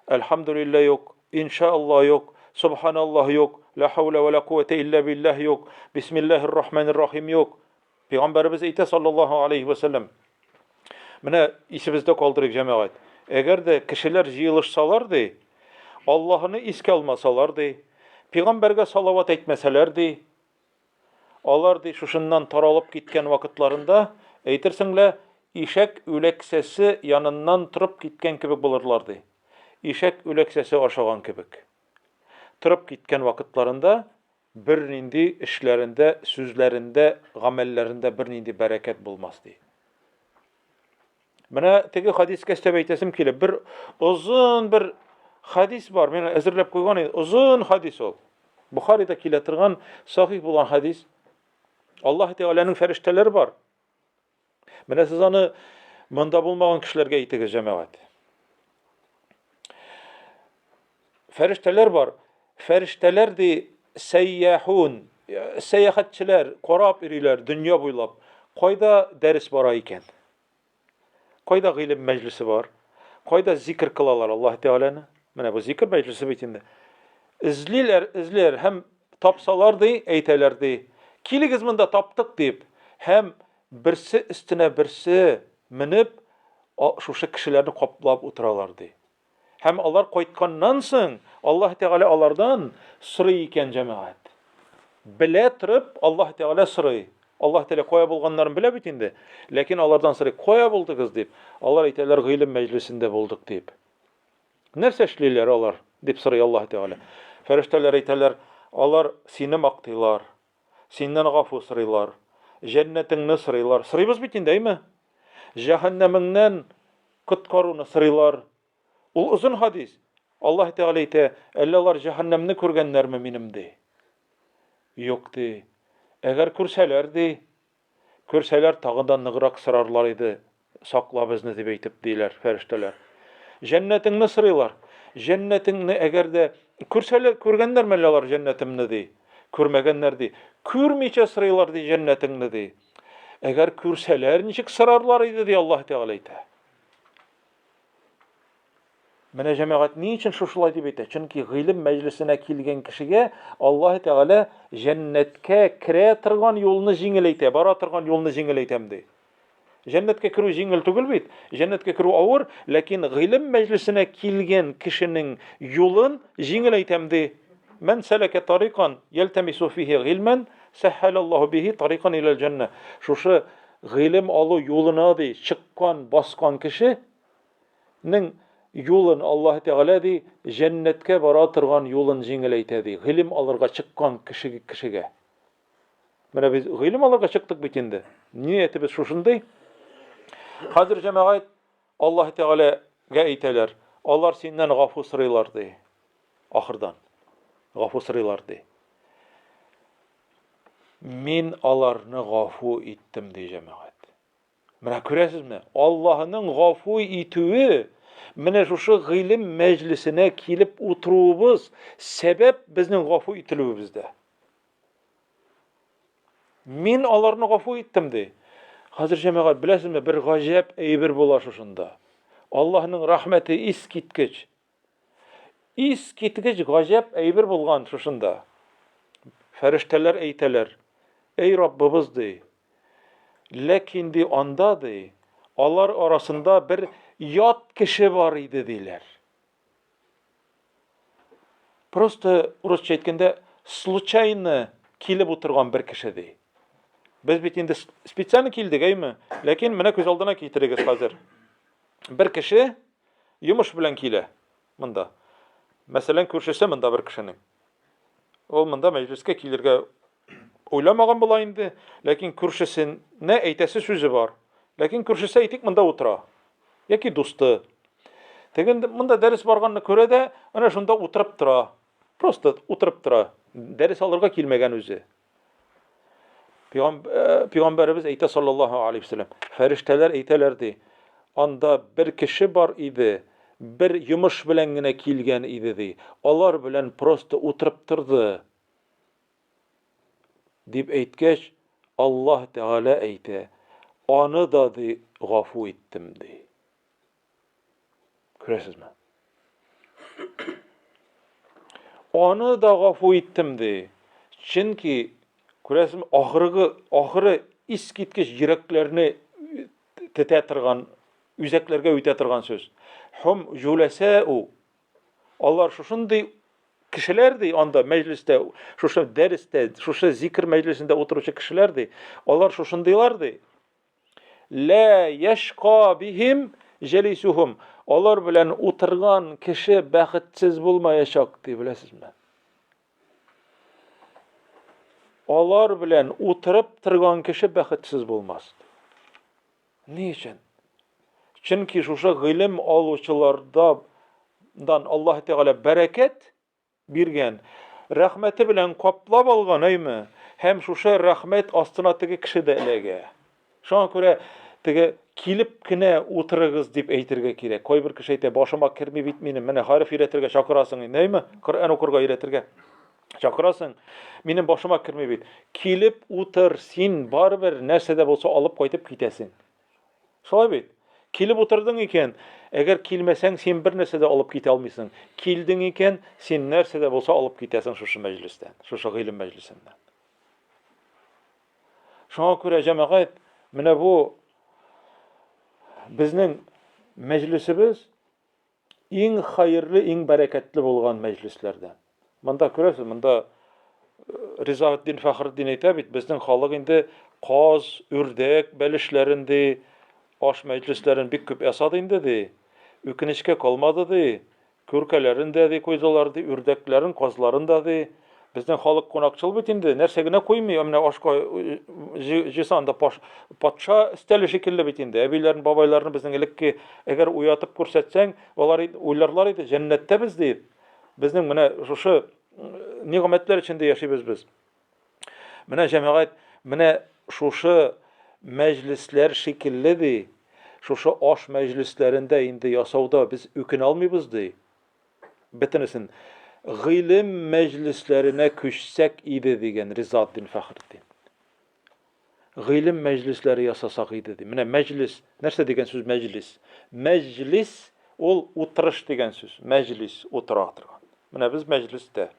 Әлхәмдүлилләһ юк. Иншааллаһ юк. Субханаллаһ юк. Ла хауля ва ла куәтә илля биллаһ юк. Бисмиллаһир рахманир рахим юк. Пәйгамбәребез әйтә саллаллаһу алейхи ва сәлләм. Менә исебездә калдырыйк, җәмәгать. Әгәр дә кешеләр җыелышсалар ди, Аллаһны искә алмасалар ди, пәйгамбәргә салават әйтмәсәләр ди, Алар, ди, шушыннан таралып киткән вакытларында, әйтерсең лә, ишәк үләксәсе яныннан торып киткән кебек булырлар, ди. Ишәк үләксәсе ашаган кебек. Торып киткән вакытларында бернинди эшләрендә, сүзләрендә, гамәлләрендә бернинди бәрәкәт булмас, ди. Менә теге хадискә өстәп әйтәсем килә. Бер озын бер хадис бар. Мин әзерләп куйган идем. Озын хадис ул. Бухарида килә торган сахих булган хадис. Аллаһ Тәгаләнең фәрештәләре бар. Менә сез аны монда булмаган кешеләргә әйтегез, җәмәгать. Фәрештәләр бар. Фәрештәләр ди сәйяхун, сәяхәтчеләр карап йөриләр дөнья буйлап. Кайда дәрес бара икән? Кайда гыйлем мәҗлесе бар? Кайда зикр кылалар Аллаһ Тәгаләне? Менә бу зикр мәҗлесе бит инде. Эзлиләр, эзлиләр һәм тапсалар ди, әйтәләр ди. Килегез монда таптык дип. Һәм берсе өстенә берсе менеп, шушы кешеләрне каплап утыралар ди. Һәм алар кайтканнан соң Аллаһ Тәгалә алардан сорый икән, җәмәгать. Белә торып Аллаһ Тәгалә сорый. Аллаһ Тәгалә кая булганнарын белә бит инде. Ләкин алардан сорый, кая булдыгыз дип. Алар әйтәләр, гыйлем мәҗлесендә булдык дип. Нәрсә эшлиләр алар? дип сорый Аллаһ Тәгалә. Фәрештәләр әйтәләр, алар сине мактыйлар, синнән гафу сорыйлар, җәннәтеңне сорыйлар. Сорыйбыз бит инде, әйме? Җәһәннәмеңнән коткаруны сорыйлар. Ул озын хадис. Аллаһ Тәгалә әйтә, әллә алар җәһәннәмне күргәннәрме минем, ди. Юк, ди. Әгәр күрсәләр, ди, күрсәләр, тагын да ныграк сорарлар иде, сакла безне, дип әйтеп, диләр фәрештәләр. Җәннәтеңне сорыйлар. Җәннәтеңне әгәр дә күрсәләр, күргәннәрме әллә алар җәннәтемне, ди. Күрмәгәннәр, ди. Күрмичә сорыйлар, ди, җәннәтеңне, ди. Әгәр күрсәләр, ничек сорарлар иде, ди Аллаһ Тәгалә әйтә. Менә җәмәгать ни өчен шушылай дип әйтә? Чөнки гыйлем мәҗлесенә килгән кешегә Аллаһ Тәгалә җәннәткә керә торган юлны җиңеләйтә, бара торган юлны җиңеләйтәм ди. Җәннәткә керү җиңел түгел бит. Җәннәткә керү авыр, ләкин гыйлем мәҗлесенә килгән кешенең юлын җиңеләйтәм ди. Мән сәләкә тарикан ялтамису фихи гыйльмән, сәһһәләллаһу бихи тарикан иләл җәннә. Шушы гыйлем алу юлына ди чыккан, баскан кеше нең юлын Аллаһ Тәгалә ди, җәннәткә бара торган юлын җиңеләйтә ди, гыйлем алырга чыккан кеше кешегә. Менә без гыйлем алырга чыктык бит инде. Ниятебез шушындый. Хәзер җәмәгать Аллаһ Тәгаләгә әйтәләр, алар синнән гафу сорыйлар ди. Ахырдан гафу сорыйлар ди. Мин аларны гафу иттем ди җәмәгать. Менә күрәсезме, Аллаһының гафу итүе, менә шушы гыйлем мәҗлесенә килеп утыруыбыз сәбәп безнең гафу ителүебездә. Мин аларны гафу иттем ди. Хәзер җәмәгать беләсезме, бер гаҗәп әйбер була шушында. Аллаһның рәхмәте искиткеч. Искиткеч гаҗәп әйбер булган шушында. Фәрештәләр әйтәләр, Эй Раббыбыз, ди, ләкин ди анда ди, алар арасында бер ят кеше бар иде, диләр. Просто урысча әйткәндә, случайно килеп утырган бер кеше ди. Без бит инде специально килдек, әйме? Ләкин менә күз алдына китерегез хәзер. Бер кеше Йомыш белән килә монда. Мәсәлән, күршесе монда бер кешенең. Ул монда мәҗлескә килергә уйламаган була инде, ләкин күршесенә әйтәсе сүзе бар. Ләкин күршесе әйтик монда утыра. Яки дусты. Теге монда дәрес барганны күрә дә, әнә шунда утырып тора. Просто утырып тора. Дәрес алырга килмәгән үзе. Э, пәйгамбәребез әйтә саллаллаһу алейхи вәсәлләм, фәрештәләр әйтәләр ди, анда бер кеше бар иде, бер йомыш белән генә килгән иде ди. Алар белән просто утырып торды. Дип әйткәч, Аллаһ Тәгалә әйтә, аны да ди гафу иттем ди. Күрәсезме? Аны да гафу иттем ди. Чөнки күрәсезме, ахыргы ахыры искиткеч йөрәкләрне тетә торган, үзәкләргә үтә торган сүз. Хум җуләсәу. Алар шушындый кешеләр ди, анда мәҗлестә, шушы дәрестә, шушы зикр мәҗлесендә утыручы кешеләр ди. Алар шушындыйлар ди. Лә яшка бихим җәлисухум. Алар белән утырган кеше бәхетсез булмаячак, ди, беләсезме? Алар белән утырып торган кеше бәхетсез булмас. Ни өчен? Чөнки шушы гыйлем алучылардан Аллаһ Тәгалә бәрәкәт биргән, рәхмәте белән каплап алган, әйме? Һәм шушы рәхмәт астына теге кеше дә эләгә. Шуңа күрә теге килеп кенә утырыгыз дип әйтергә кирәк. Кайбер кеше әйтә, башыма керми бит минем, менә хәреф өйрәтергә чакырасың инде, әйме? Коръән укырга өйрәтергә чакырасың. Минем башыма керми бит. Килеп утыр, син барыбер нәрсә дә булса алып кайтып китәсең. Шулай бит? Килеп утырдың икән, әгәр килмәсәң, син бер нәрсә дә алып китә алмыйсың. Килдең икән, син нәрсә дә булса алып китәсең шушы мәҗлестән, шушы гыйлем мәҗлесеннән. Шуңа күрә җәмәгать, менә бу безнең мәҗлесебез Иң хәерле, иң бәрәкәтле булган мәҗлесләрдән. Монда күрәсез, монда э, Ризаэтдин Фәхретдин әйтә бит, безнең халык инде каз, үрдәк бәлешләрен ди, аш мәҗлесләрен бик күп ясады инде ди. Үкенечкә калмады ди. Күркәләрен дә ди куйдылар ди, үрдәкләрен, казларын да ди. Безнең халык кунакчыл бит инде, нәрсә генә куймый, ә менә ашка җыйса анда патша өстәле шикелле бит инде. Әбиләрне, бабайларны безнең элекке әгәр уятып күрсәтсәң, алар уйларлар иде, җәннәттә без дип. Безнең менә шушы нигъмәтләр эчендә яшибез без. Менә җәмәгать, менә шушы мәҗлесләр шикелле ди, шушы аш мәҗлесләрендә инде ясауда без үкенә алмыйбыз ди. Бөтенесен гыйлем мәҗлесләренә күчсәк иде, дигән Ризаэтдин Фәхретдин. Гыйлем мәҗлесләре ясасак иде, ди. Менә мәҗлес, нәрсә дигән сүз мәҗлес? Мәҗлес ул утырыш дигән сүз. Мәҗлес утыра торган. Менә без мәҗлестә.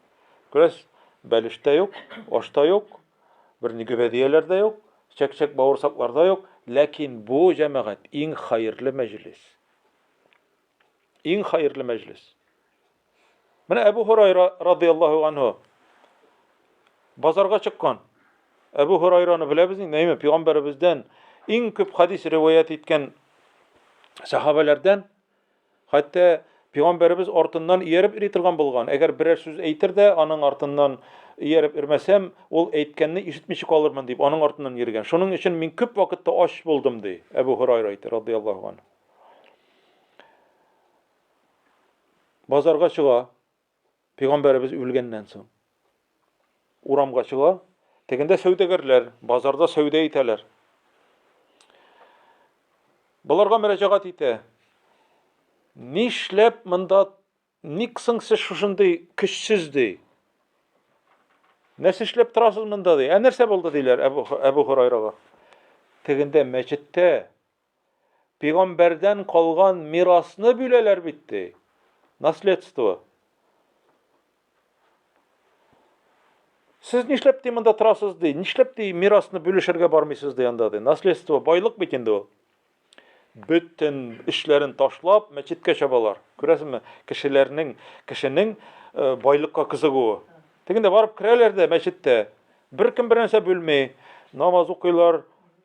Күрәсез, бәлеш тә юк, аш та юк, бер ни гөбәдияләр дә юк, чәк-чәк бавырсаклар да юк, ләкин бу җәмәгать иң хәерле мәҗлес. Иң хәерле мәҗлес. Менә Әбу Һурайра радияллаһу анһу базарга чыккан. Әбу Һурайраны беләбез инде, әйме, пәйгамбәребездән иң күп хадис риваять иткән сахабәләрдән. Хәтта пәйгамбәребез артыннан ияреп йөри торган булган. Әгәр берәр сүз әйтер дә, аның артыннан ияреп йөрмәсәм, ул әйткәнне ишетмичә калырмын дип, аның артыннан йөргән. Шуның өчен мин күп вакытта ач булдым, ди Әбу Һурайра әйтә, радияллаһу анһу. Базарга чыга, Пәйгамбәребез үлгәннән соң. Урамга чыга, тегендә сәүдәгәрләр, базарда сәүдә итәләр. Боларга мөрәҗәгать итә. Нишләп монда ник соң сез шушындый көчсез ди? Нәрсә эшләп торасыз монда ди? Ә нәрсә булды диләр Әбу, Әбу Һурайрага. Тегендә мәчеттә Пигамбәрдән калган мирасны бүләләр бит ди. Наследство. Сез нишләп ди монда торасыз ди? Нишләп ди мирасны бүлешергә бармыйсыз ди анда ди? Наследство, байлык бит инде ул. Бөтен эшләрен ташлап мәчеткә чабалар. Күрәсезме, кешеләрнең, кешенең э, байлыкка кызыгуы. Тегендә барып керәләр дә мәчеттә. Беркем бернәрсә бүлми. Намаз укыйлар,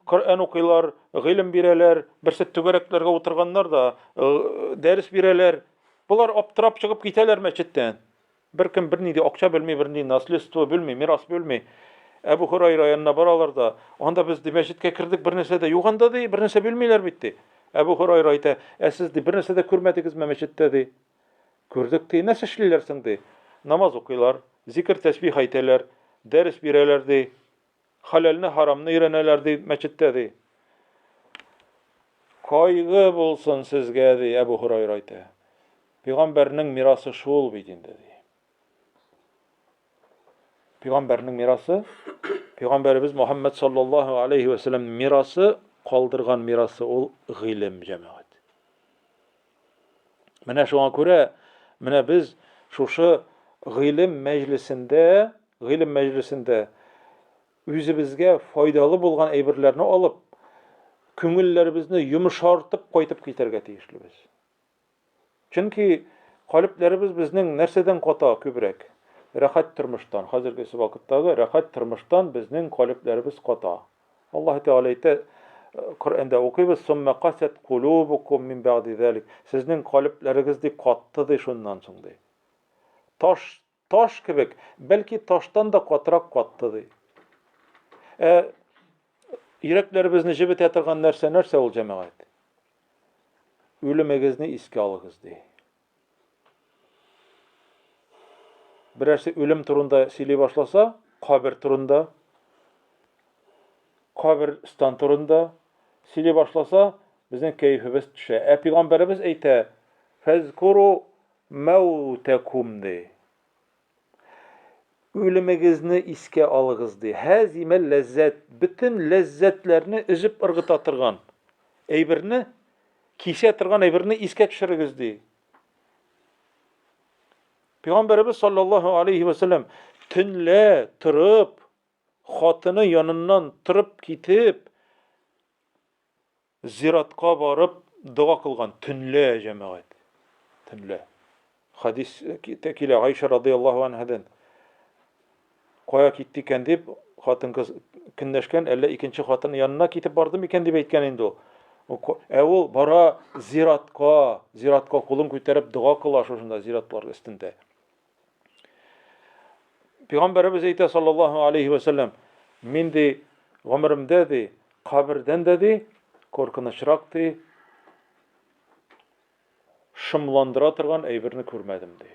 Коръән укыйлар, гыйлем бирәләр, берсе түгәрәкләргә утырганнар да, э, дәрес бирәләр. Болар аптырап чыгып китәләр мәчеттән. Беркем бернинди акча белми, бернинди наследство белми, мирас белми. Әбу Хурайра янына баралар да, анда без ди мәчеткә кердек, бер нәрсә дә юк анда ди, бер нәрсә белмиләр бит ди. Әбу Хурайра әйтә, ә сез ди бер нәрсә дә күрмәдегезме мәчеттә ди. Күрдек ди, нәрсә эшлиләр соң ди. Намаз укыйлар, зикер тәсбих әйтәләр, дәрес бирәләр ди. Хәләлне, харамны өйрәнәләр, ди, мәчеттә, ди. Кайгы булсын сезгә, ди, Әбу Һурайра әйтә. Пәйгамбәрнең мирасы шул бит инде, ди. Пәйгамбәрнең мирасы, Пәйгамбәребез Мухаммад саллаллаһу алейхи ва саллям мирасы, калдырган мирасы ул гыйлем, җәмәгать. Менә шуңа күрә, менә без шушы гыйлем мәҗлесендә, гыйлем мәҗлесендә үзебезгә файдалы булган әйберләрне алып, күңелләребезне йомшартып кайтып китәргә тиешлебез. Чөнки калебләребез безнең нәрсәдән ката күбрәк? Рәхәт тормыштан, хәзерге вакыттагы рәхәт тормыштан безнең калебләребез ката. Аллаһ Тәгалә әйтә, Коръәндә укыйбыз, "Сумма касат кулубукум мин бәгъди залик". Сезнең калебләрегез ди катты ди шуннан соң ди. Таш таш кебек, бәлки таштан да катырак катты ди. Ә йөрәкләребезне җебетә торган нәрсә нәрсә ул җәмәгать? Үлемегезне искә алыгыз ди. Берәрсе үлем турында сөйли башласа, кабер турында, каберстан турында сөйли башласа, безнең кәефебез төшә. Ә пәйгамбәребез әйтә, "Фәзкуру мәүтәкум" ди. Үлемегезне искә алыгыз ди. Һәзимәл ләззәт, бөтен ләззәтләрне өзеп ыргыта торган әйберне, кисә торган әйберне искә төшерегез ди. Пәйгамбәребез саллаллаһу алейхи ва саллям төнлә торып, хатыны яныннан торып китеп, Зиратка барып дога кылган төнлә җәмәгать. Төнлә. Хадис тә килә Айша радыяллаһу анһадан. Кая китте икән дип, хатын-кыз көнләшкән, әллә икенче хатын янына китеп барды микән дип әйткән инде ул. Ә ул бара зиратка, зиратка кулын күтәреп дога кыла шушында зиратлар өстендә. Пәйгамбәребез әйтә саллаллаһу алейхи ва саллям, мин ди гомеремдә ди кабердән дә ди куркынычрак ди шомландыра торган әйберне күрмәдем ди.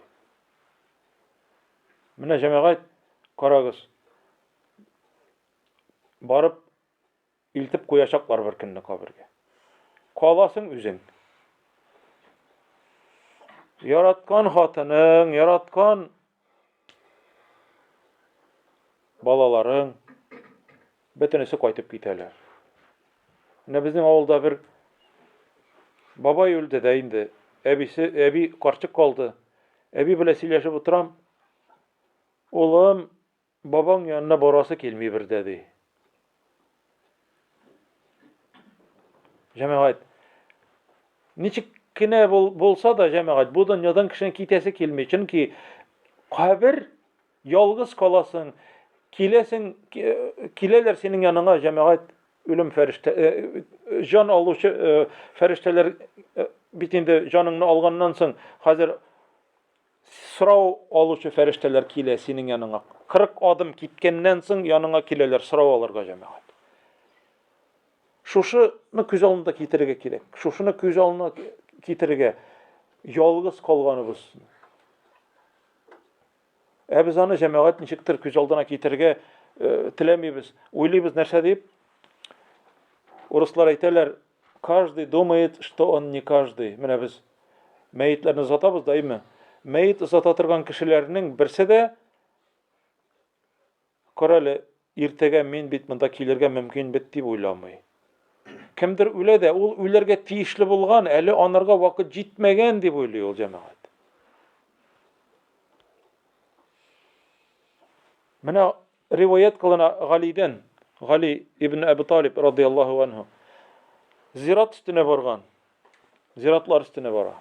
Менә җәмәгать, карагыз. Барып Илтеп куячаклар бер көнне кабергә. Каласың үзең. Яраткан хатының, яраткан балаларың бөтенесе кайтып китәләр. Менә безнең авылда бер бабай үлде дә инде. Әбисе, әби карчык калды. Әби белән сөйләшеп утырам. Улым, Бабаң янына барасы килми бер дә, ди. Җәмәгать, ничек кенә бул, булса да, җәмәгать, бу дөньядан кешенең китәсе килми. Чөнки кабер ялгыз каласың, киләсең, киләләр синең яныңа, җәмәгать, үлем фәрештә, э, җан алучы э, фәрештәләр э, бит инде җаныңны алганнан соң хәзер сорау алучы фәрештәләр килә синең яныңа. 40 адым киткәннән соң яныңа киләләр сорау алырга җәмәгать. Шушыны күз алдында китерергә кирәк. Шушыны күз алдына китерергә ялгыз калганыбыз. Ә без аны җәмәгать ничектер күз алдына китерергә э, теләмибез. Уйлыйбыз нәрсә дип? Урыслар әйтәләр, каждый думает, что он не каждый. Менә без мәетләрне озатабыз да, әйме? Мәет озата торган кешеләрнең берсе дә Карале, иртәгә мин бит монда килергә мөмкин бит дип уйламый. Кемдер үлә дә, ул үләргә тиешле булган, әле анарга вакыт җитмәгән дип уйлый ул җәмәгать. Менә риваять кылына Галидән, Гали ибн Әбу Талиб радияллаһу анһу. Зират өстенә барган. Зиратлар өстенә бара.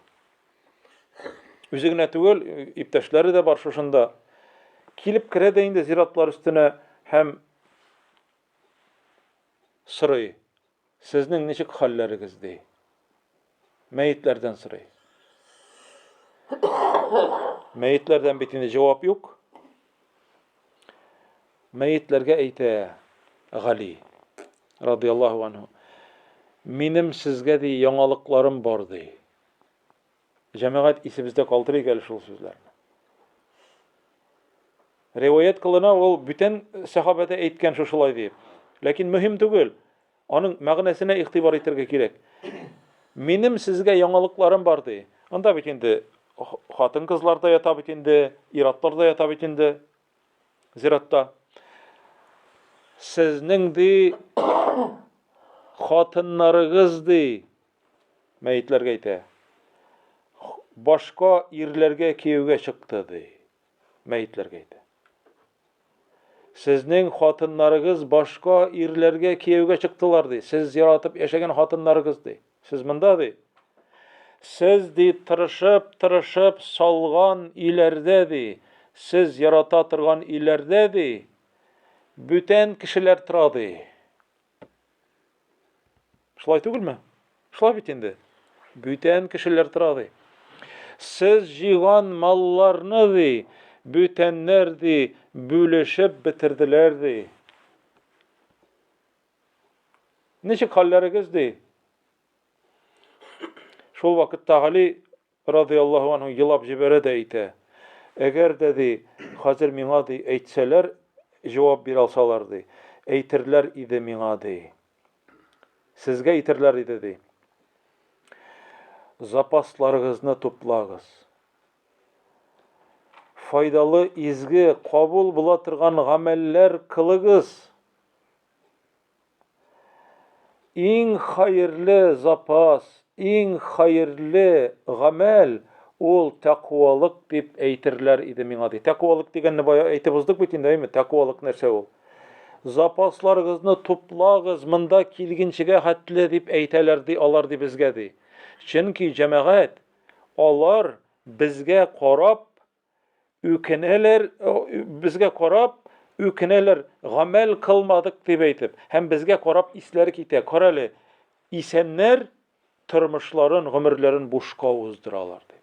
Үзе генә түгел, иптәшләре дә бар шушында. Килеп керә дә инде зиратлар өстенә һәм сорый. Сезнең ничек хәлләрегез ди. Мәетләрдән сорый. Мәетләрдән бит инде җавап юк. Мәетләргә әйтә Гали радияллаһу анһу. Минем сезгә ди яңалыкларым бар ди. Җәмәгать исебездә калдырыйк әле шул сүзләрне. Риваять кылына ул бүтән сәхабәдә әйткән шушылай дип. Ләкин мөһим түгел. Аның мәгънәсенә игътибар итәргә кирәк. Минем сезгә яңалыкларым бар ди. Анда бит инде хатын-кызлар да ята бит инде, ир-атлар да ята бит инде зиратта. Сезнең ди хатыннарыгыз ди Мәетләргә әйтә. Башка ирләргә кияүгә чыкты, ди. Мәетләргә әйтә. Сезнең хатыннарыгыз башка ирләргә кияүгә чыктылар, ди. Сез яратып яшәгән хатыннарыгыз, ди. Сез монда, ди. Сез, ди, тырышып, тырышып салган өйләрдә, ди. Сез ярата торган өйләрдә, ди. Бүтән кешеләр тора, ди. Шулай түгелме? Шулай бит инде. Бүтән кешеләр тора ди. Сез җыйган малларны ди, бүтәннәр ди, бүлешеп бетерделәр ди. Ничек хәлләрегез ди? Шул вакытта Гали Радыяллаһу анһу елап җибәрә дә әйтә, Әгәр дә, ди, хәзер миңа, ди, әйтсәләр, җавап бирә алсалар, ди, әйтерләр иде миңа, ди. Сезгә әйтерләр иде, ди. Запасларыгызны туплагыз. Файдалы, изге, кабул була торган гамәлләр кылыгыз. Иң хәерле запас, иң хәерле гамәл ул тәкъвалык дип әйтерләр иде миңа ди. Тәкъвалык дигәнне бая әйтеп уздык бит инде, әйме? Тәкъвалык нәрсә ул? Запасларыгызны туплагыз монда килгенчегә хәтле дип әйтәләр ди алар ди безгә ди. Чөнки җәмәгать алар безгә карап үкенәләр, безгә карап үкенәләр, гамәл кылмадык дип әйтеп, һәм безгә карап исләре китә. Кара әле, исәннәр тормышларын, гомерләрен бушка уздыралар дип.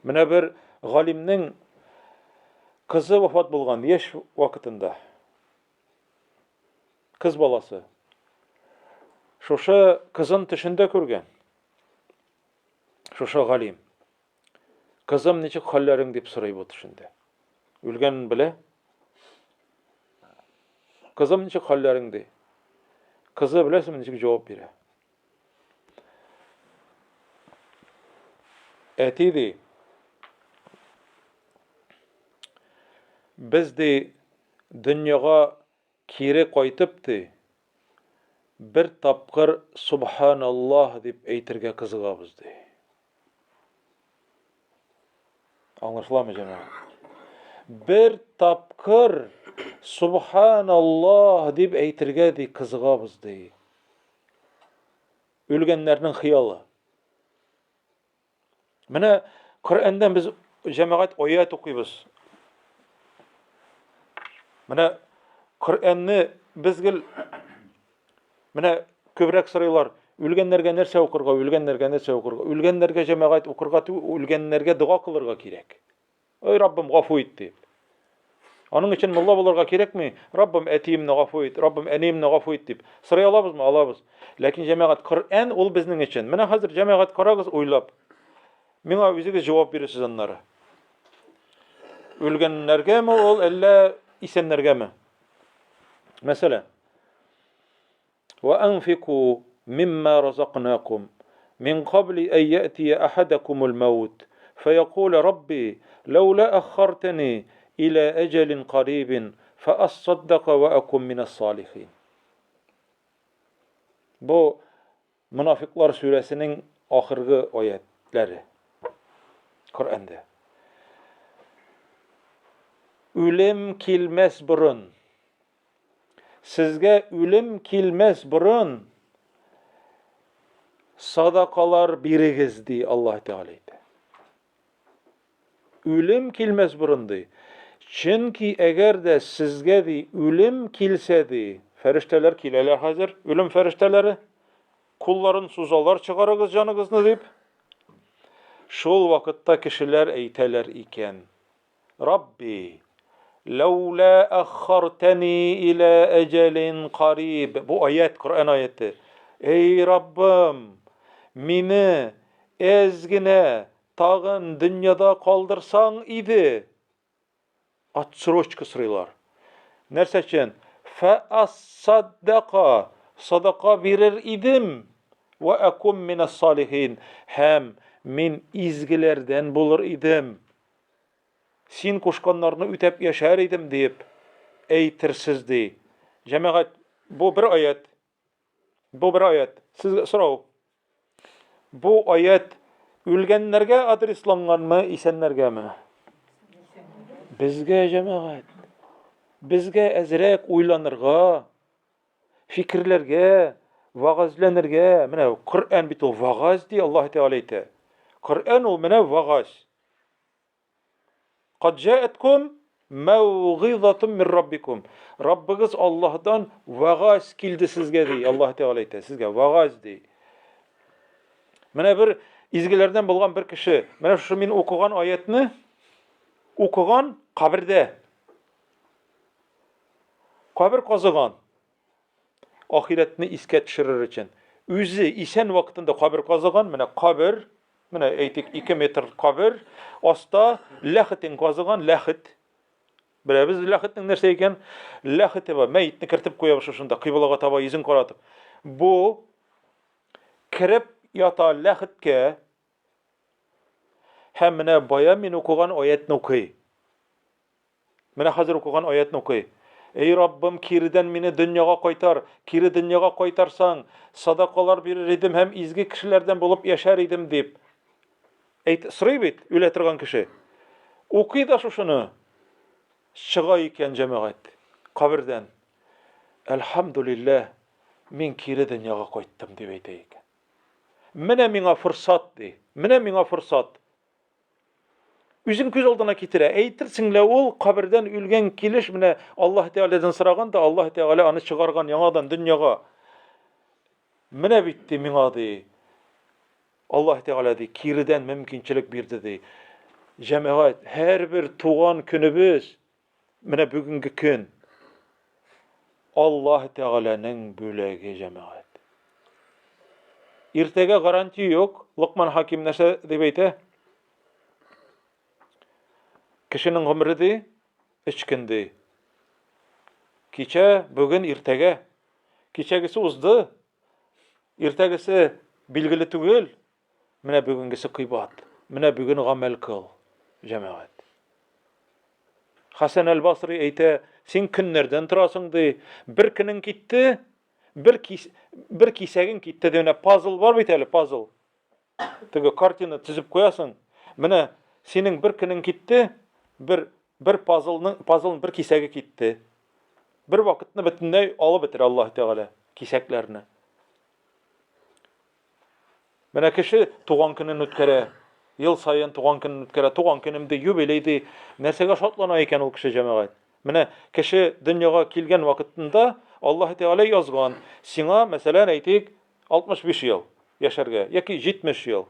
Менә бер галимнең кызы вафат булган яшь вакытында. Кыз баласы. Шушы кызын төшендә күргән. Шушы галим. Кызым, ничек хәлләрең дип сорый бу төшендә. Үлгәнен белә. Кызым, ничек хәлләрең ди. Кызы беләсеңме ничек җавап бирә? Әти ди. Без ди дөньяга кире кайтып ди, бер тапкыр Субханаллаһ дип әйтергә кызыгабыз, ди. Аңлашыламы, җәмәгать? Бер тапкыр Субханаллаһ дип әйтергә ди кызыгабыз, ди. Үлгәннәрнең хыялы. Менә Коръәндән без җәмәгать аят укыйбыз. Менә Коръәнне без гел менә күбрәк сорыйлар. Үлгәннәргә нәрсә укырга, үлгәннәргә нәрсә укырга? Үлгәннәргә җәмәгать укырга түгел, үлгәннәргә дога кылырга кирәк. Ой, Раббым, гафу ит дип. Аның өчен мулла булырга кирәкми. Раббым, әтиемне гафу ит, Раббым, әниемне гафу ит дип. Сорый алабызмы? Алабыз. Ләкин җәмәгать Коръән ул безнең өчен. Менә хәзер җәмәгать карагыз уйлап. Миңа үзегез җавап бирерсез аннары. Үлгәннәргәме ул, әллә исәннәргәме? Мәсәлән, Ва анфику мимма разакнакум мин кабли ан яти ахадакумул маут фаякула рабби лаула аххартани иля әҗәлин карибин фаассаддака ва акун минас салихин. Бу Монафиклар сүрәсенең ахыргы аятләре Коръәндә. Үлем килмәс борын Сезгә үлем килмәс борын садакалар бирегез, ди Аллаһ Тәгалә әйтә. Үлем килмәс борын ди. Чөнки әгәр дә сезгә ди үлем килсә ди, фәрештәләр киләләр хәзер, үлем фәрештәләре, кулларын сузалар, чыгарыгыз җаныгызны дип. Шул вакытта кешеләр әйтәләр икән. Рабби, ләүлә әххартәни илә әҗәлин кариб. Бу аят, Коръән аяты. Эй, Раббым, мине әз генә тагын дөньяда калдырсаң иде. Отсрочка сорыйлар. Нәрсә өчен? Фәассаддака, садака бирер идем. Вә әкум минас салихин, һәм мин изгеләрдән булыр идем. Син кушканнарны үтәп яшәр идем, диеп әйтерсез, ди. Җәмәгать, бу бер аять. Бу бер аять. Сезгә сорау. Бу аять үлгәннәргә адресланганмы, исәннәргәме? Безгә, җәмәгать. Безгә әзрәк уйланырга, фикерләргә, вәгазьләнергә. Менә Коръән бит ул вәгазь ди Аллаһ Тәгалә әйтә. Коръән ул менә вәгазь. Кад җаәткум мәүгыйзатун мин раббикум. Раббыгыз Аллаһдан вәгазь килде сезгә ди. Аллаһ Тәгалә әйтә, сезгә вәгазь ди. Менә бер изгеләрдән булган бер кеше, менә шушы мин укыган аятны укыган кабердә. Кабер казыган. Ахирәтне искә төшерер өчен. Үзе исән вакытында кабер казыган, менә кабер, менә әйтик, 2 метр кабер, аста ләхетен казыган, ләхет. Беләбез ләхетнең нәрсә икән? Ләхете бар, мәетне кертеп куябыз шушында, кыйблага таба йөзен каратып. Бу кереп ята ләхеткә һәм менә бая мин укыган аятны укый. Менә хәзер укыган аятны укый. Эй Раббым, киредән мине дөньяга кайтар, кире дөньяга кайтарсаң, садакалар бирер идем һәм изге кешеләрдән булып яшәр идем дип. Әйт, сорый бит үлә торган кеше. Укый да шушыны. Чыга икән җәмәгать кабердән. Әлхәмдулилләһ, мин кире дөньяга кайттым дип әйтә икән. Менә миңа форсат ди. Менә миңа форсат. Үзен күз алдына китерә. Әйтерсең лә ул кабердән үлгән килеш менә Аллаһ Тәгаләдән сораган да, Аллаһ Тәгалә аны чыгарган яңадан дөньяга. Менә бит ди миңа ди. Аллаһ Тәгалә ди, киредән мөмкинчелек бирде ди. Җәмәгать, һәрбер туган көнебез Менә бүгенге көн Аллаһ Тәгаләнең бүләге җәмәгать. Иртәгә гарантия юк. Локман Хаким нәрсә дип әйтә? Кешенең гомере ди, өч көн ди. Кичә, бүген, иртәгә. Кичәгесе узды. Иртәгесе билгеле түгел. Менә бүгенгесе кыйбат. Менә бүген гамәл кыл, җәмәгать. Хәсән әл-Басри әйтә, син көннәрдән торасың ди. Бер көнең китте, бер кис, бер кисәгең китте ди. Менә пазл бар бит әле, пазл. Теге картина төзеп куясың. Менә синең бер көнең китте, бер бер пазлның пазлның бер кисәге китте. Бер вакытны бөтенләй алып бетерә Аллаһ Тәгалә кисәкләрне. Менә кеше туган көнен үткәрә. Ел саен туган көнен үткәрә. Туган көнем ди, юбилей ди. Нәрсәгә шатлана икән ул кеше җәмәгать? Менә кеше дөньяга килгән вакытында Аллаһ Тәгалә язган, сиңа, мәсәлән, әйтик, 65 ел яшәргә яки 70 ел.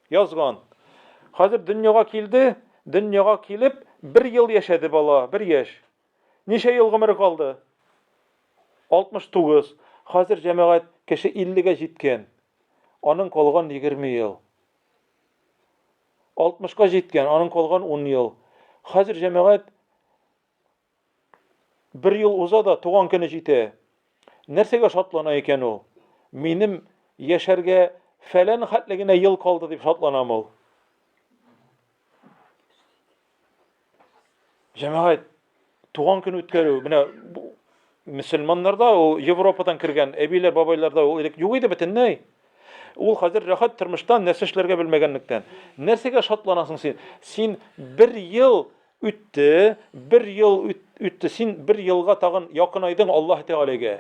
Язган. Хәзер дөньяга килде, дөньяга килеп, бер ел яшәде бала, бер яшь. Ничә ел гомере калды? 69. Хәзер җәмәгать кеше 50-гә җиткән. Аның калган 20 ел. 60-ка җиткән, аның калган 10 ел. Хәзер җәмәгать бер ел уза да туган көне җитә. Нәрсәгә шатлана икән ул? Минем яшәргә фәлән хәтле генә ел калды дип шатланам ул. Җәмәгать, туган көн үткәрү, менә мөселманнарда ул Европадан кергән әбиләр, бабайларда ул элек юк иде бөтенләй. Ул хәзер рәхәт тормыштан нәрсә эшләргә белмәгәнлектән. Нәрсәгә шатланасың син? Син бер ел үтте, бер ел үтте, син бер елга тагын якынайдың Аллаһ Тәгаләгә.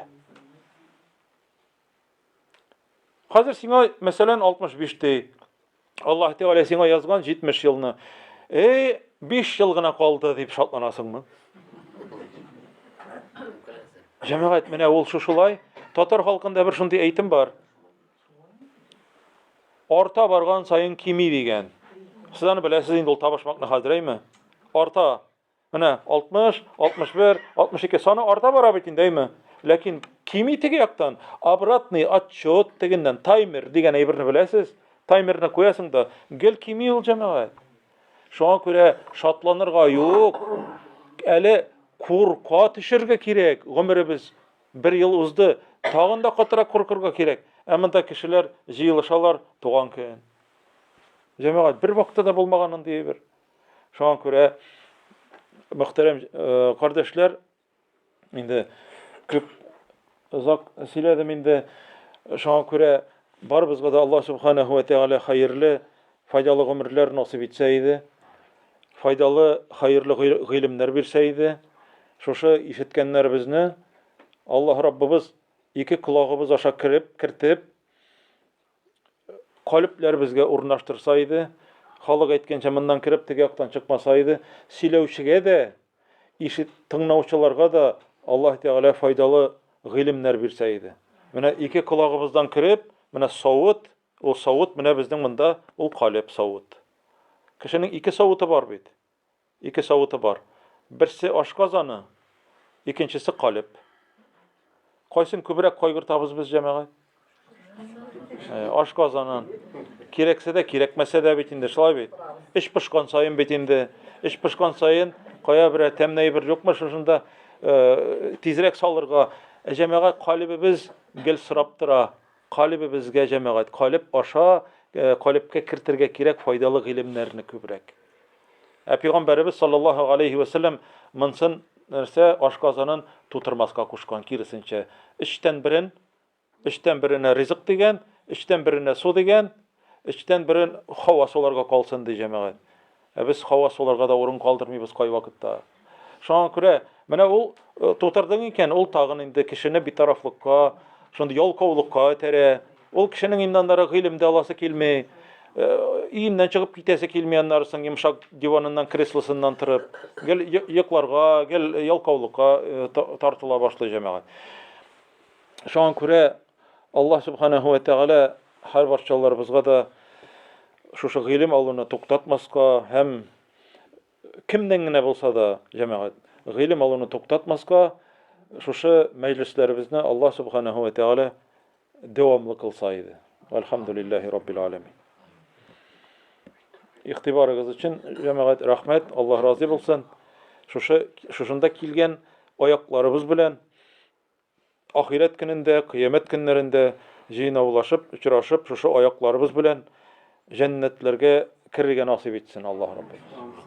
Хәзер сиңа, мәсәлән, 65 ди. Аллаһ Тәгалә сиңа язган 70 елны. Эй, 5 ел гына калды дип шатланасыңмы? Җәмәгать, менә ул шушылай. Татар халкында бер шундый әйтем бар. Арта барган саен кими дигән. Сез аны беләсез инде ул табышмакны хәзер, әйме? Арта. Менә 60, 61, 62 саны арта бара бит инде, әйме? Ләкин кими теге яктан, обратный отчет дигәннән таймер дигән әйберне беләсез? Таймерны куясың да, гел кими ул җәмәгать. Шуңа күрә шатланырга юк. Әле курка төшергә кирәк. Гомеребез бер ел узды, тагын да катырак куркырга кирәк. Ә монда кешеләр җыелышалар туган көн. Җәмәгать, бер вакытта да булмаган андый әйбер. Шуңа күрә, мөхтәрәм э, кардәшләр, инде күп озак сөйләдем инде. Шуңа күрә барыбызга да Аллаһ субханаһу ва тәгалә хәерле, файдалы гомерләр насыйп итсә иде. Файдалы, хәерле гыйлемнәр бирсә иде. Шушы ишеткәннәребезне Аллаһ Раббыбыз ике колагыбыз аша кереп, кертеп, калебләребезгә урнаштырса иде, халык әйткәнчә, моннан кереп теге яктан чыкмаса иде, сөйләүчегә дә, ишет, тыңлаучыларга да Аллаһ Тәгалә файдалы гыйлемнәр бирсә иде. Менә ике колагыбыздан кереп, менә савыт, ул савыт менә безнең монда, ул калеб савыт. Кешенең ике савыты бар бит. Ике савыты бар. Берсе ашказаны, икенчесе калеб. Кайсын күбрәк кайгыртабыз без, җәмәгать? Э, ашказанын. Кирәксә дә, кирәкмәсә дә бит инде, шулай бит. Эч пошкан саен бит инде. Эч пошкан саен кая берәр тәмле әйбер юкмы шушында э, тизрәк салырга. Ә җәмәгать калебебез гел сорап тора. Калебебезгә җәмәгать, калеб аша, э, калебкә кертергә кирәк файдалы гыйлемнәрне күбрәк. Ә пәйгамбәребез саллаллаһу алейһи вә сәлләм монсын нәрсә ашказанын тутырмаска кушкан, киресенчә, өчтән берен, өчтән беренә ризык дигән, өчтән беренә су дигән, өчтән берен һава суларга калсын ди җәмәгать. Ә без һава суларга да урын калдырмыйбыз кайвакытта. Шуңа күрә менә ул э, тутырдың икән, ул тагын инде кешене битарафлыкка, шундый ялкаулыкка этәрә. Ул кешенең инде аннары гыйлем дә аласы килми, э, өеннән чыгып китәсе килми аннары соң йомшак диваныннан, креслосыннан торып, гел йокларга, гел ялкаулыкка э, тартыла башлый җәмәгать. Шуңа күрә Аллаһ субханаһу ва тәгалә һәр барчаларыбызга да шушы гыйлем алуны туктатмаска һәм кемнән генә булса да, җәмәгать, гыйлем алуны туктатмаска, шушы мәҗлесләребезне Аллаһ субханаһу ва тәгалә дәвамлы кылса иде. Әлхәмдүлилләһи раббил аләмин. Игътибарыгыз өчен, җәмәгать, рәхмәт, Аллаһ разый булсын. Шушы шушында килгән аякларыбыз белән Ахирәт көнендә, кыямәт көннәрендә җыйнаулашып, очрашып, шушы аякларыбыз белән җәннәтләргә керергә насыйп итсен Аллаһ Раббыбыз.